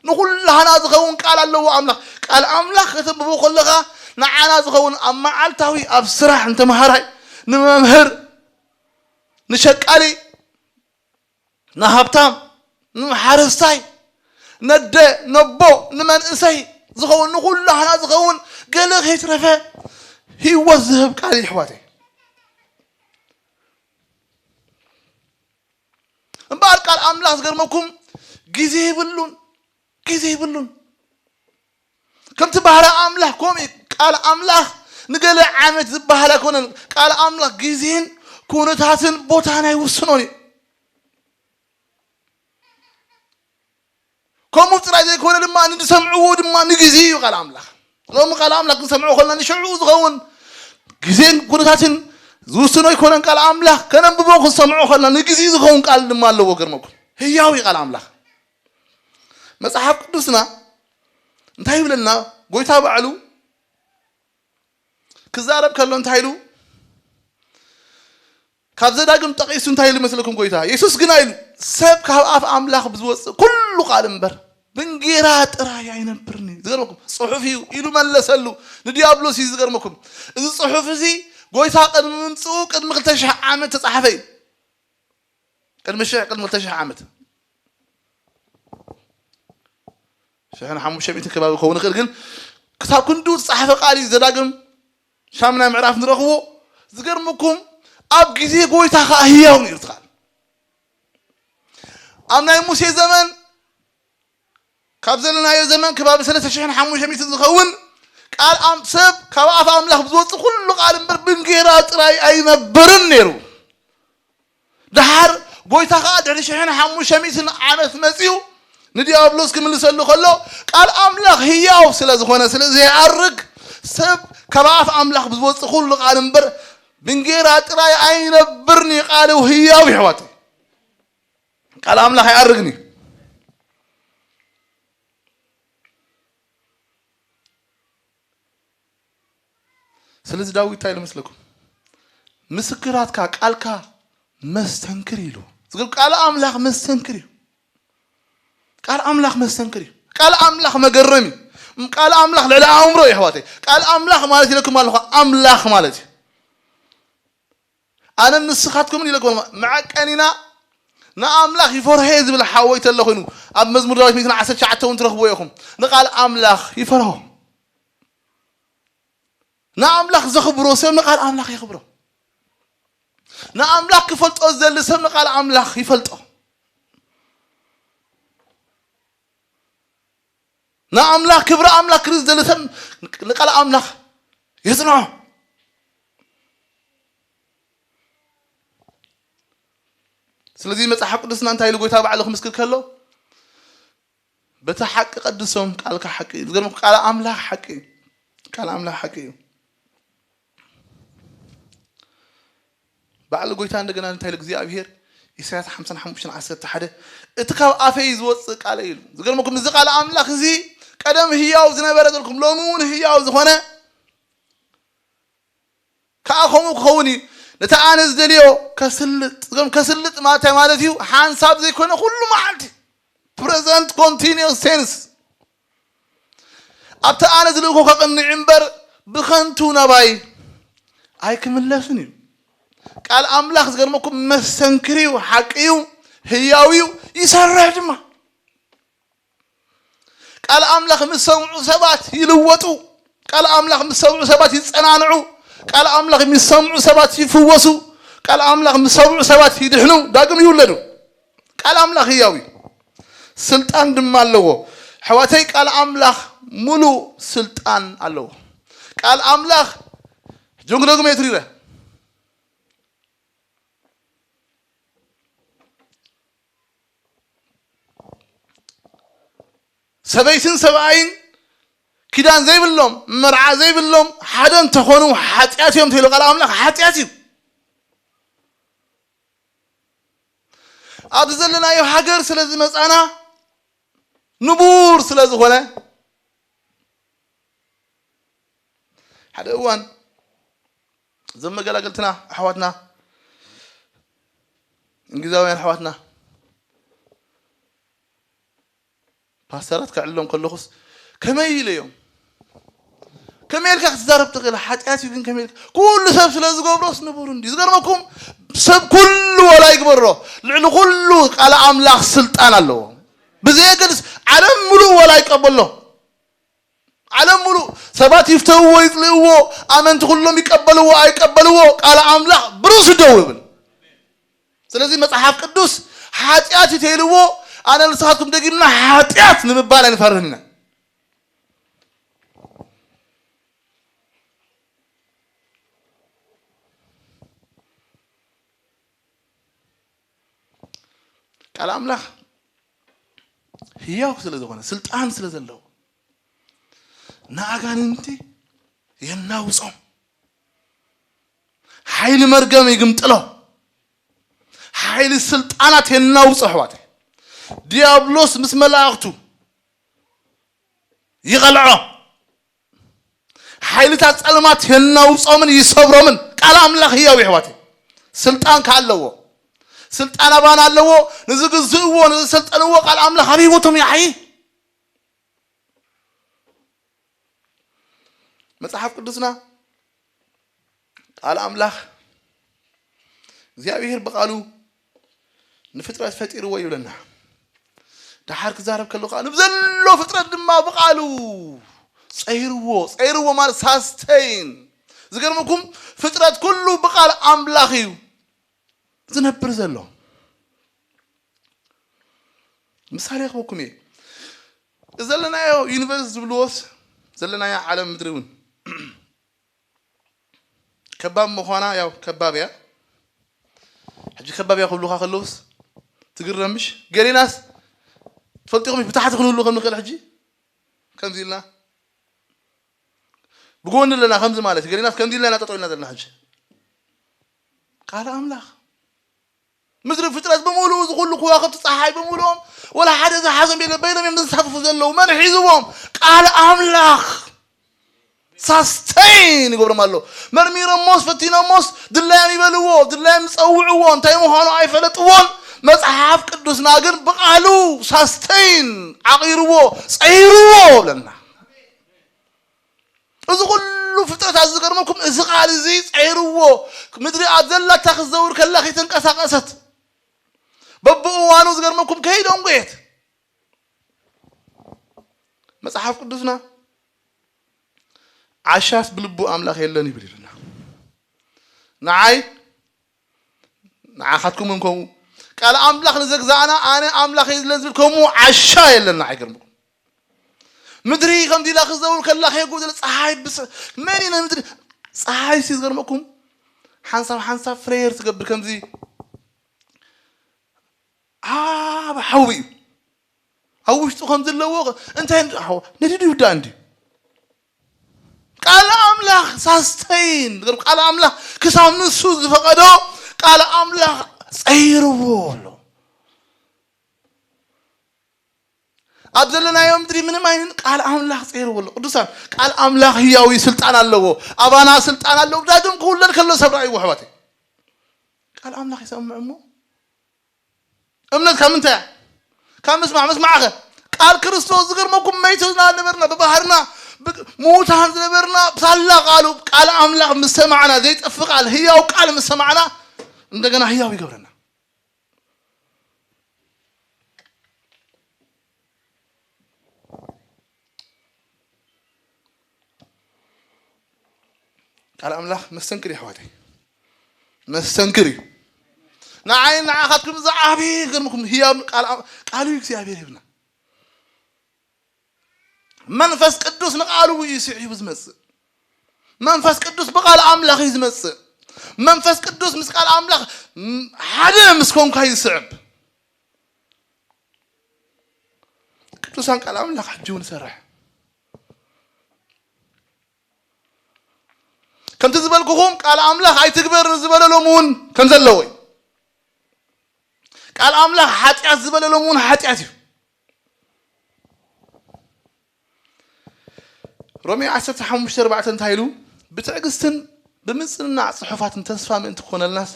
ንኹላህና ዝኸውን ቃል ኣለዎ ኣምላኽ። ቃል ኣምላኽ ከተንብቦ ከለኻ ንዓና ዝኸውን ኣብ መዓልታዊ ኣብ ስራሕ ንተምሃራይ፣ ንመምህር፣ ንሸቃሊ፣ ንሃብታም፣ ንሓረስታይ፣ ነደ፣ ነቦ፣ ንመንእሰይ ዝኸውን ንኹላህና ዝኸውን ገለ ከይትረፈ ህይወት ዝህብ ቃል እዩ ኣሕዋተይ። እምበኣር ቃል ኣምላኽ ዝገርመኩም ግዜ የብሉን፣ ግዜ የብሉን። ከምቲ ባህሪ ኣምላኽ ከምኡ እዩ። ቃል ኣምላኽ ንገለ ዓመት ዝበሃል ኣይኮነን። ቃል ኣምላኽ ግዜን ኩነታትን ቦታን ኣይውስኖን እዩ። ከምኡ ጥራይ ዘይኮነ ድማ ንዝሰምዕዎ ድማ ንግዜ እዩ ቃል ኣምላኽ። ሎሚ ቃል ኣምላኽ ክንሰምዖ ከለና ንሽዑ ዝኸውን ግዜን ኩነታትን ዝውስኖ ኣይኮነን። ቃል ኣምላኽ ከነንብቦ ክንሰምዖ ከለና ንግዜ ዝኸውን ቃል ድማ ኣለዎ። ገርመኩም ህያው እዩ ቃል ኣምላኽ። መጽሓፍ ቅዱስና እንታይ ይብለና? ጎይታ ባዕሉ ክዛረብ ከሎ እንታይ ኢሉ? ካብ ዘዳግም ጠቒሱ እንታይ ኢሉ መስለኩም ጎይታ? የሱስ ግና ኢሉ፣ ሰብ ካብ ኣፍ ኣምላኽ ብዝወጽእ ኩሉ ቃል እምበር ብንጌራ ጥራይ ኣይነብርን እዩ። ዝገርመኩም ጽሑፍ እዩ ኢሉ መለሰሉ። ንዲያብሎስ እዩ ዝገርመኩም። እዚ ጽሑፍ እዚ ጎይታ ቅድሚ ምምጽኡ ቅድሚ ክልተ ሽሕ ዓመት ተጻሕፈ እዩ። ቅድሚ ሽሕ ቅድሚ ክልተ ሽሕ ዓመት ሽሕን ሓሙሽተ ሚእትን ከባቢ ክኸውን ይኽእል፣ ግን ክሳብ ክንዱ ዝጸሓፈ ቃል እዩ። ዘዳግም ሻምናይ ምዕራፍ ንረኽቦ። ዝገርምኩም ኣብ ግዜ ጎይታ ኸዓ ህያው ነይሩ ትኻል። ኣብ ናይ ሙሴ ዘመን ካብ ዘለናዮ ዘመን ከባቢ ሰለስተ ሽሕን ሓሙሽተ ሚእትን ዝኸውን ቃል ኣም-፣ ሰብ ካብ ኣፍ ኣምላኽ ብዝወጽእ ኩሉ ቃል እምበር ብእንጌራ ጥራይ ኣይነብርን ነይሩ። ደሓር ጎይታ ኸዓ ድሕሪ ሽሕን ሓሙሽተ ሚእትን ዓመት መጺኡ ንዲያብሎስ ክምልሰሉ ከሎ ቃል ኣምላኽ ህያው ስለ ዝኾነ ስለ ዘይኣርግ ሰብ ካብ ኣፍ ኣምላኽ ብዝወጽእ ኩሉ ቃል እምበር ብእንጌራ ጥራይ ኣይነብርን እዩ። ቃሉ ህያው ይሕዋት ቃል ኣምላኽ ኣይኣርግን እዩ። ስለዚ ዳዊት እንታይ ኢሉ መስለኩም? ምስክራትካ ቃልካ መስተንክር ኢሉ። ዝብል ቃል ኣምላኽ መስተንክር እዩ። ቃል ኣምላኽ መስተንክር እዩ። ቃል ኣምላኽ መገረም እዩ። ቃል ኣምላኽ ልዕሊ ኣእምሮ እዩ ኣሕዋተይ። ቃል ኣምላኽ ማለት ኢለኩም ኣለኹ ኣምላኽ ማለት እዩ። ኣነን ንስኻትኩምን ኢለኩም ኣለኹ መዐቀኒና ንኣምላኽ ይፈርሆ እየ ዝብል ሓወይ ተሎ ኮይኑ ኣብ መዝሙር ዳዊት ሚእትን ዓሰርተ ትሽዓተ እውን ትረኽብዎ ኢኹም። ንቃል ኣምላኽ ይፈርሆ። ንኣምላኽ ዘኽብሮ ሰብ ንቃል ኣምላኽ የኽብሮ። ንኣምላኽ ክፈልጦ ዝደሊ ሰብ ንቃል ኣምላኽ ይፈልጦ። ንኣምላኽ ክብሪ ኣምላኽ ክርኢ ዝደሊ ሰብ ንቃል ኣምላኽ የጽንዖ። ስለዚ መጽሓፍ ቅዱስና እንታይ ኢሉ ጎይታ ባዕሉ ክምስክር ከሎ በቲ ሓቂ ቀድሶም ቃልካ ሓቂ እዩ። ዝገርመኩም ቃል ኣምላኽ ሓቂ እዩ። ቃል ኣምላኽ ሓቂ እዩ። ባዕሉ ጎይታ እንደገና እንታይ ኢሉ እግዚኣብሔር ኢሳያስ ሓምሳን ሓሙሽተን ዓሰርተ ሓደ እቲ ካብ ኣፈይ ዝወፅእ ቃለይ ኢሉ። ዝገርመኩም እዚ ቃል ኣምላኽ እዚ ቀደም ህያው ዝነበረ ዘልኩም ሎሚ እውን ህያው ዝኾነ ከዓ ከምኡ ክኸውን እዩ። ነቲ ኣነ ዝደልዮ ከስልጥ ዝገርም ከስልጥ ማለት እንታይ ማለት እዩ? ሓንሳብ ዘይኮነ ኩሉ መዓልቲ present continuous tense ኣብቲ ኣነ ዝልእኮ ከቕንዕ እምበር ብኸንቱ ናባይ ኣይክምለስን እዩ። ቃል ኣምላኽ ዝገርመኩም መስተንክር እዩ፣ ሓቂ እዩ፣ ህያው እዩ፣ ይሰርሕ ድማ። ቃል ኣምላኽ ምስ ሰምዑ ሰባት ይልወጡ። ቃል ኣምላኽ ምስ ሰምዑ ሰባት ይጸናንዑ። ቃል ኣምላኽ ምስ ሰምዑ ሰባት ይፍወሱ። ቃል ኣምላኽ ምስ ሰምዑ ሰባት ይድሕኑ፣ ዳግም ይውለዱ። ቃል ኣምላኽ ህያው እዩ። ስልጣን ድማ ኣለዎ። ኣሕዋተይ ቃል ኣምላኽ ሙሉእ ስልጣን ኣለዎ። ቃል ኣምላኽ ሕጂ እውን ክደግሞ እየ ትሪረ። ሰበይትን ሰብኣይን ኪዳን ዘይብሎም መርዓ ዘይብሎም ሓደ እንተኾኑ ሓጢኣት እዮም ተይሉ ቃል ኣምላኽ ሓጢኣት እዩ። ኣብዚ ዘለናዮ ሃገር ስለ ዝመጻና ንቡር ስለ ዝኾነ ሓደ እዋን እዞም መገላገልትና ኣሕዋትና እንግሊዛውያን ኣሕዋትና ፓስተራት ከዕልሎም ከለኹስ ከመይ ኢለ እዮም? ከመይ ኢልካ ክትዛረብ ትኽእል? ሓጢኣት እዩ፣ ግን ከመይ ኢልካ? ኩሉ ሰብ ስለ ዝገብሮስ ንቡር እንዲ። ዝገርመኩም ሰብ ኩሉ ወላ ይግበሮ፣ ልዕሊ ኩሉ ቃል ኣምላኽ ስልጣን ኣለዎ። ብዘየገድስ ዓለም ሙሉእ ወላ ይቀበሎ። ዓለም ሙሉእ ሰባት ይፍተውዎ ይጽልእዎ፣ ኣመንቲ ኩሎም ይቀበልዎ ኣይቀበልዎ፣ ቃል ኣምላኽ ብርእሱ ደው ይብል። ስለዚ መጽሓፍ ቅዱስ ሓጢኣት እዩ ተይልዎ፣ ኣነ ንስኻትኩም ደጊምና ሓጢኣት ንምባል ኣይንፈርህን ኢና። ቃል ኣምላኽ ህያው ስለ ዝኾነ፣ ስልጣን ስለ ዘለዎ፣ ንኣጋንንቲ የናውጾም፣ ሓይሊ መርገም ይግምጥሎ፣ ሓይሊ ስልጣናት የናውጾ። ኣሕዋተይ፣ ዲያብሎስ ምስ መላእኽቱ ይቐልዖ፣ ሓይልታት ጸልማት የናውጾምን ይሰብሮምን። ቃል ኣምላኽ ህያው፣ ኣሕዋተይ፣ ስልጣን ከ ኣለዎ። ስልጣን ኣባና ኣለዎ። ንዝግዝእዎ፣ ንዝሰልጠንዎ ቃል ኣምላኽ ኣበይ ቦቶም ይዓዪ? መጽሓፍ ቅዱስና ቃል ኣምላኽ እግዚኣብሔር ብቓሉ ንፍጥረት ፈጢርዎ ይብለና። ደሓር ክዛረብ ከሎ ከዓ ንብዘሎ ፍጥረት ድማ ብቓሉ ጸይርዎ። ጸይርዎ ማለት ሳስተይን። ዝገርመኩም ፍጥረት ኩሉ ብቓል ኣምላኽ እዩ ዝነብር ዘሎ። ምሳሌ ክበኩም እየ። ዘለናዮ ዩኒቨርስ ዝብልዎስ ዘለናዮ ዓለም ምድሪ እውን ከባብ ምዃና ያው ከባብ እያ። ሕጂ ከባብ እያ ክብሉኻ ከለውስ ትግረምሽ። ገሌናስ ትፈልጢኹም ብታሕቲ ክንህሉ ከም ንኽእል ሕጂ ከምዚ ኢልና ብጎኒ ኣለና ከምዚ ማለት እዩ። ገሌናስ ከምዚ ኢልና ኢና ጠጠው ኢልና ዘለና ሕጂ። ቃል ኣምላኽ ምድሪ ፍጥረት ብምሉኡ፣ እዚ ኩሉ ከዋኽብቲ ጸሓይ ብምሉኦም፣ ወላ ሓደ ዝሓዞም የለ፣ በይኖም እዮም ዝንሳፈፉ ዘለዉ። መን ሒዝዎም? ቃል ኣምላኽ ሳስተይን ይገብሮም ኣሎ። መርሚሮሞስ ፈቲኖሞስ ድላዮም ይበልዎ፣ ድላዮም ይጸውዕዎ፣ እንታይ ምዃኑ ኣይፈለጥዎን። መጽሓፍ ቅዱስና ግን ብቓሉ ሳስተይን ዓቒርዎ፣ ጸይርዎ ብለና። እዚ ኩሉ ፍጥረታት ዝገርመኩም፣ እዚ ቃል እዚ ጸይርዎ። ምድሪ ኣብ ዘላታ ክትዘውር ከላ ከይተንቀሳቐሰት፣ በብእዋኑ ዝገርመኩም ከይደንጎየት። መጽሓፍ ቅዱስና ዓሻስ ብልቡ ኣምላኽ የለን ይብል ይልና። ንዓይ ንዓኻትኩም እውን ከምኡ። ቃል ኣምላኽ ንዘግዛእና ኣነ ኣምላኽ እየ ዝለን ዝብል ከምኡ ዓሻ የለን። ንዓይ ገርምኩም ምድሪ ከምዚ ኢላ ክዘውር ከላ ከየጎደለ ጸሓይ ብስ-፣ መን እዩ ንምድሪ ጸሓይ ሲ ዝገርመኩም ሓንሳብ ሓንሳብ ፍሬየር ትገብር ከምዚ ኣብ ሓዊ እዩ። ኣብ ውሽጡ ከም ዘለዎ እንታይ ሓው ነዲዱ ይውዳእ እንዲ። ቃል ኣምላኽ ሳስተይን፣ ቃል ኣምላኽ ክሳብ ንሱ ዝፈቐዶ ቃል ኣምላኽ ጸይርዎ ኣሎ። ኣብ ዘለናዮ ምድሪ ምንም ዓይነት ቃል ኣምላኽ ጸይርዎ ኣሎ። ቅዱሳን፣ ቃል ኣምላኽ ህያዊ ስልጣን ኣለዎ። ኣባና ስልጣን ኣለዎ። ዳግም ክውለድ ከሎ ሰብ ረኣይዎ፣ ኣሕዋተይ። ቃል ኣምላኽ ይሰምዕ እሞ እምነት ካብ ምንታይ እያ? ካብ ምስማዕ። ምስማዕኸ ቃል ክርስቶስ ዝገርመኩም መይትና ዝነበርና ብባህርና ብ-፣ ምዉታን ዝነበርና ብሳላ ቃሉ ቃል ኣምላኽ ምስ ሰማዕና ዘይጠፍ ቃል ህያው ቃል ምስ ሰማዕና እንደገና ህያው ይገብረና። ቃል ኣምላኽ መስተንክር እዩ ኣሕዋተይ፣ መስተንክር እዩ። ንዓይ ንዓኻትኩም ዝዓብይ ገርምኩም ህያው ቃል ኣም-፣ ቃሉ እዩ እግዚኣብሔር ሂብና። መንፈስ ቅዱስ ንቃሉ እዩ ስዒቡ ዝመጽእ። መንፈስ ቅዱስ ብቃል ኣምላኽ እዩ ዝመጽእ። መንፈስ ቅዱስ ምስ ቃል ኣምላኽ ም-፣ ሓደ ምስ ኮንካ ይስዕብ። ቅዱሳን ቃል ኣምላኽ ሕጂ እውን ይሰርሕ። ከምቲ ዝበልኩኹም ቃል ኣምላኽ ኣይትግበር ዝበለ ሎም እውን ከም ዘለዎ እዩ። ቃል ኣምላኽ ሓጢኣት ዝበለ ሎም እውን ሓጢኣት እዩ። ሮሜ ዓሰርተ ሓሙሽተ ኣርባዕተ እንታይ ኢሉ? ብትዕግስትን ብምጽንናዕ ጽሑፋትን ተስፋ ምእንቲ ክኾነልናስ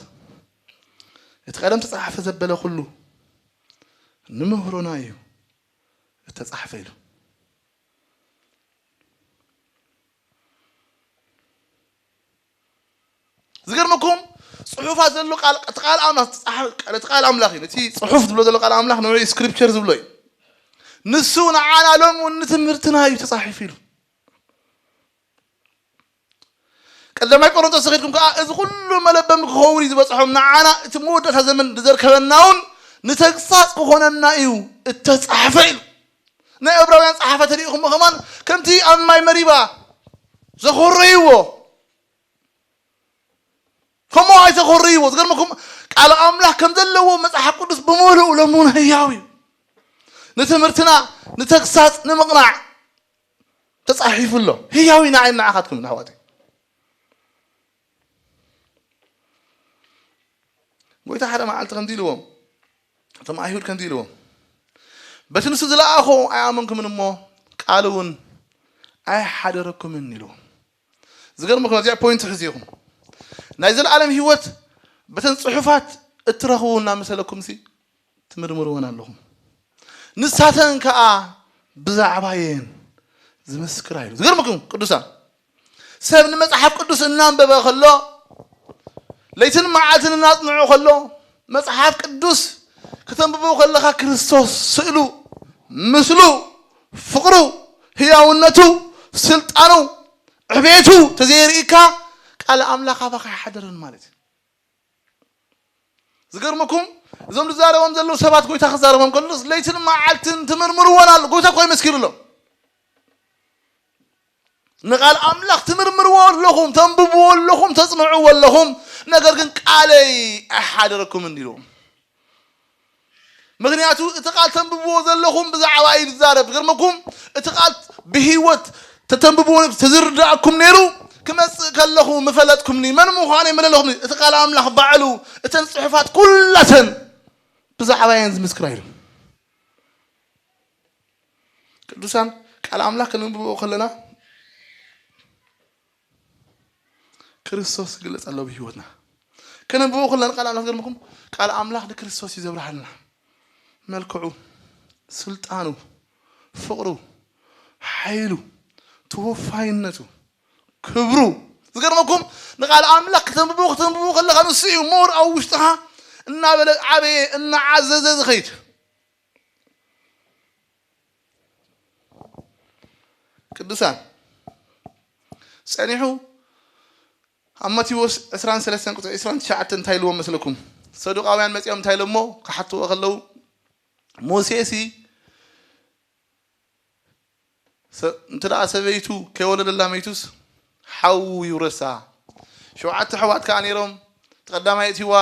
እቲ ቀደም ተጻሕፈ ዘበለ ኩሉ ንምህሮና እዩ እተጻሕፈ ኢሉ። ዝገርመኩም ጽሑፋት ዘሎ ቃል፣ እቲ ቃል ኣምላኽ ዝተጻሕፈ፣ እቲ ቃል ኣምላኽ እዩ። እቲ ጽሑፍ ዝብሎ ዘሎ ቃል ኣምላኽ ንዑ ስክሪፕቸር ዝብሎ እዩ። ንሱ ንዓና ሎሚ እውን ንትምህርትና እዩ ተጻሒፉ ኢሉ። ቀዳማይ ቆሮንቶስ ከይድኩም ከኣ እዚ ኩሉ መለበሚ ክኸውን እዩ ዝበጽሖም፣ ንዓና እቲ መወዳእታ ዘመን ንዘርከበና እውን ንተግሳጽ ክኾነና እዩ እተጻሕፈ ኢሉ። ናይ ዕብራውያን ጸሓፈ ተሪኢኹሞ ከማን ከምቲ ኣብ ማይ መሪባ ዘኾረይዎ ከምኡ ኣይተኾርይዎ። ዝገርመኩም ቃል ኣምላኽ ከም ዘለዎ መጽሓፍ ቅዱስ ብምሉኡ ሎሚ እውን ህያው እዩ። ንትምህርትና ንተግሳጽ ንምቕናዕ ተጻሒፉ ኣሎ። ህያው እዩ ንዓይ ንዓኻትኩም ኣሕዋተይ። ጎይታ ሓደ መዓልቲ ከምዚ ኢልዎም፣ እቶም ኣይሁድ ከምዚ ኢልዎም፣ በቲ ንሱ ዝለኣኾ ኣይኣመንኩምን እሞ ቃል እውን ኣይሓደረኩምን ኢልዎም። ዝገርመኩም እዚኣ ፖይንት ሕዚ ኢኹም ናይ ዘለኣለም ህይወት በተን ጽሑፋት እትረኽቡ እናመሰለኩም ሲ ትምርምርወን ኣለኹም። ንሳተን ከኣ ብዛዕባየን ዝምስክራ ኢሉ። ዝገርመኩም ቅዱሳን ሰብ ንመጽሓፍ ቅዱስ እናንበበ ከሎ ለይትን መዓልትን እናጽንዖ ከሎ መጽሓፍ ቅዱስ ከተንብቦ ከለኻ ክርስቶስ ስእሉ፣ ምስሉ፣ ፍቕሩ፣ ህያውነቱ፣ ስልጣኑ፣ ዕቤቱ ተዘየርእካ ቃል ኣምላኽ ኣባኻ ኣይሓደረን ማለት እዩ። ዝገርመኩም እዞም ዝዛረቦም ዘለዉ ሰባት ጎይታ ክዛረቦም ከሎስ ለይትን መዓልትን ትምርምርዎን ኣሎ። ጎይታ እኮ ይመስኪሩ ኣሎ። ንቃል ኣምላኽ ትምርምርዎ ኣለኹም፣ ተንብብዎ ኣለኹም፣ ተጽንዕዎ ኣለኹም፣ ነገር ግን ቃለይ ኣይሓደረኩምን ኢልዎም። ምክንያቱ እቲ ቃል ተንብብዎ ዘለኹም ብዛዕባ እዩ ዝዛረብ። ዝገርመኩም እቲ ቃል ብህይወት ተተንብብዎ ተዝርዳእኩም ነይሩ ክመጽእ ከለኹ ምፈለጥኩምኒ፣ መን ምዃነይ መለለኹምኒ። እቲ ቃል ኣምላኽ ባዕሉ እተን ጽሑፋት ኩላተን ብዛዕባ እየን ዝምስክራ ኢሉ። ቅዱሳን ቃል ኣምላኽ ከነንብቦ ከለና ክርስቶስ ይግለጽ ኣሎ ብህይወትና። ከነንብቦ ከለና ቃል ኣምላኽ ዝገርመኩም ቃል ኣምላኽ ንክርስቶስ እዩ ዘብርሃልና። መልክዑ፣ ስልጣኑ፣ ፍቕሩ፣ ሓይሉ፣ ተወፋይነቱ፣ ክብሩ። ዝገርመኩም ንቃል ኣምላኽ ከተንብቦ ከተንብቦ ከለኻ ንሱ እዩ ሞር ኣብ ውሽጥኻ እናበለ ዓበየ እናዓዘዘ ዝኸይድ። ቅዱሳን ጸኒሑ ኣብ ማቴዎስ ዕስራን ሰለስተን ቁጽሪ ዕስራን ትሽዓተን እንታይ ኢልዎም መስለኩም? ሰዱቃውያን መጺኦም እንታይ ኢሎሞ ክሓትዎ ከለዉ ሙሴሲ ሰ- እንተ ደኣ ሰበይቱ ከይወለደላ መይቱስ ሓዉ ይውረሳ። ሸውዓተ ኣሕዋት ከኣ ነይሮም። እቲ ቀዳማይ እቲዋ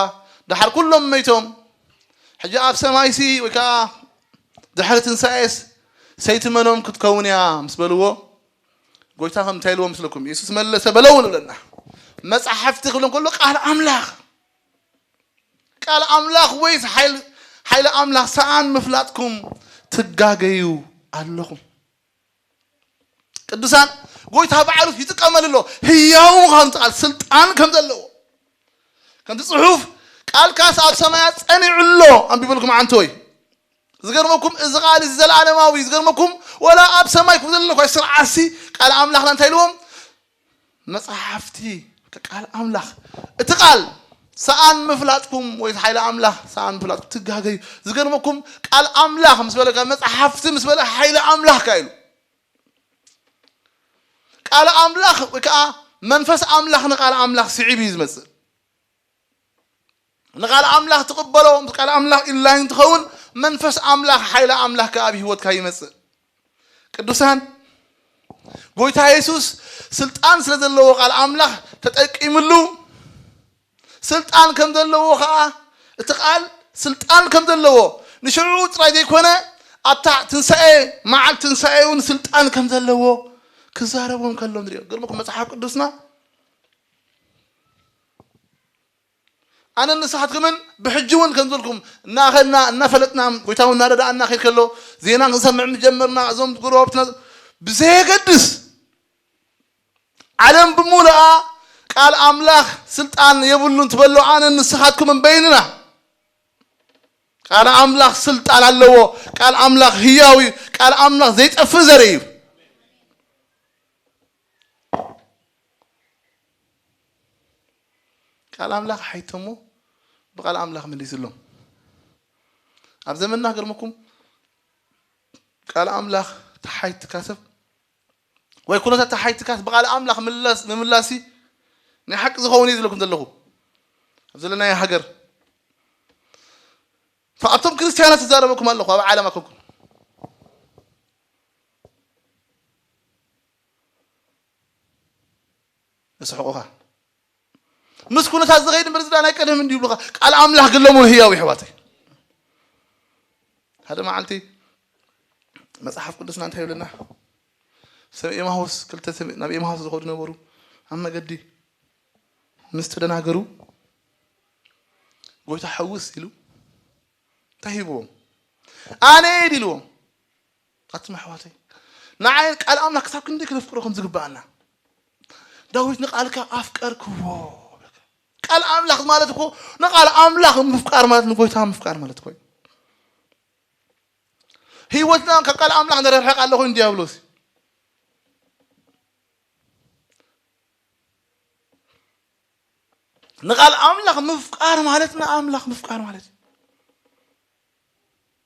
ደሓር ኩሎም መይቶም። ሕጂ ኣብ ሰማይሲ ወይ ከኣ ድሕሪ ትንሳኤስ ሰይቲ መኖም ክትከውን እያ ምስ በልዎ ጎይታ ከም እንታይ ኢልዎ ምስለኩም? የሱስ መለሰ በለው ንብለና። መጻሕፍቲ ክብሎም ከሎ ቃል ኣምላኽ ቃል ኣምላኽ ወይስ ሓይል- ሓይሊ ኣምላኽ ሰኣን ምፍላጥኩም ትጋገዩ ኣለኹም። ቅዱሳን ጎይታ ባዕሉ ይጥቀመሉ ኣሎ ህያው ምዃኑ ቃል ስልጣን ከም ዘለዎ ከምቲ ጽሑፍ ቃልካስ ኣብ ሰማያት ጸኒዑ ኣሎ ኣንቢበልኩም ዓንተወይ ዝገርመኩም እዚ ቃል እዚ ዘለዓለማዊ ዝገርመኩም ወላ ኣብ ሰማይ ክብ ዘለኳ ስርዓሲ ቃል ኣምላኽና እንታይ ኢልዎም መጽሓፍቲ ቃል ኣምላኽ እቲ ቃል ሰኣን ምፍላጥኩም ወይ ሓይሊ ኣምላኽ ሰኣን ምፍላጥኩም ትጋገዩ ዝገርመኩም ቃል ኣምላኽ ምስ በለ መጽሓፍቲ ምስ በለ ሓይሊ ኣምላኽ ካ ኢሉ ቃል ኣምላኽ ወይ ከዓ መንፈስ ኣምላኽ ንቃል ኣምላኽ ስዒብ እዩ ዝመጽእ ንቃል ኣምላኽ ትቕበሎ ምስ ቃል ኣምላኽ ኢንላይን ትኸውን መንፈስ ኣምላኽ ሓይሊ ኣምላኽ ከዓ ኣብ ህይወትካ ይመጽእ ቅዱሳን ጎይታ የሱስ ስልጣን ስለ ዘለዎ ቃል ኣምላኽ ተጠቂምሉ ስልጣን ከም ዘለዎ ከዓ እቲ ቃል ስልጣን ከም ዘለዎ ንሽዑ ጥራይ ዘይኮነ ኣብታ ትንሳኤ መዓል ትንሳኤ እውን ስልጣን ከም ዘለዎ ክዛረቦም ከሎ ንሪኦ ገርመኩም መፅሓፍ ቅዱስና ኣነ ንስኻትኩምን ብሕጂ እውን ከም ዝበልኩም እናኸድና እናፈለጥና ጎይታ እውን እናረዳእና ከይድ ከሎ ዜና ክንሰምዕ ምስ ጀመርና እዞም ጎረባብትና ብዘየገድስ ዓለም ብምሉኣ ቃል ኣምላኽ ስልጣን የብሉን ትበሎ ኣነ ንስኻትኩምን በይንና ቃል ኣምላኽ ስልጣን ኣለዎ። ቃል ኣምላኽ ህያው እዩ። ቃል ኣምላኽ ዘይጠፍእ ዘርኢ እዩ። ቃል ኣምላኽ ሓይቶሞ ብቃል ኣምላኽ መሊስሎም። ኣብ ዘመንና ገርመኩም ቃል ኣምላኽ ተሓይትካ ሰብ ወይ ኩነታት ተሓይትካ ብቃል ኣምላኽ ምላስ ምምላሲ ናይ ሓቂ ዝኸውን እዩ ዝለኩም ዘለኹ ኣብ ዘለናዮ ሃገር። ኣብቶም ክርስቲያናት ትዛረበኩም ኣለኹ ኣብ ዓለም ኣኮንኩም ንስሕቁኻ ምስ ኩነታት ዝኸይድ እምበር ዝዳ ናይ ቀደም እንዲ ይብሉኻ። ቃል ኣምላኽ ግን ሎሙን ህያው ይሕዋተይ። ሓደ መዓልቲ መጽሓፍ ቅዱስና እንታይ ይብለና? ሰብ ኤማሁስ ክልተ ሰብ ናብ ኤማሁስ ዝኸዱ ነበሩ። ኣብ መገዲ ምስ ተደናገሩ ጎይታ ሕውስ ኢሉ እንታይ ሂብዎም? ኣነ ኢልዎም ኣቱም ኣሕዋተይ ንዓይ ቃል ኣምላኽ ክሳብ ክንደይ ክነፍቅሮ ከም ዝግብኣና። ዳዊት ንቃልካ ኣፍቀርክዎ። ቃል ኣምላኽ ማለት እኮ ንቃል ኣምላኽ ምፍቃር ማለት ንጎይታ ምፍቃር ማለት እኮ እዩ። ህይወትና ካብ ቃል ኣምላኽ ንርሕቕ ኣሎ ኮይኑ ዲያብሎስ ንቃል ኣምላኽ ምፍቃር ማለት ንኣምላኽ ምፍቃር ማለት እዩ።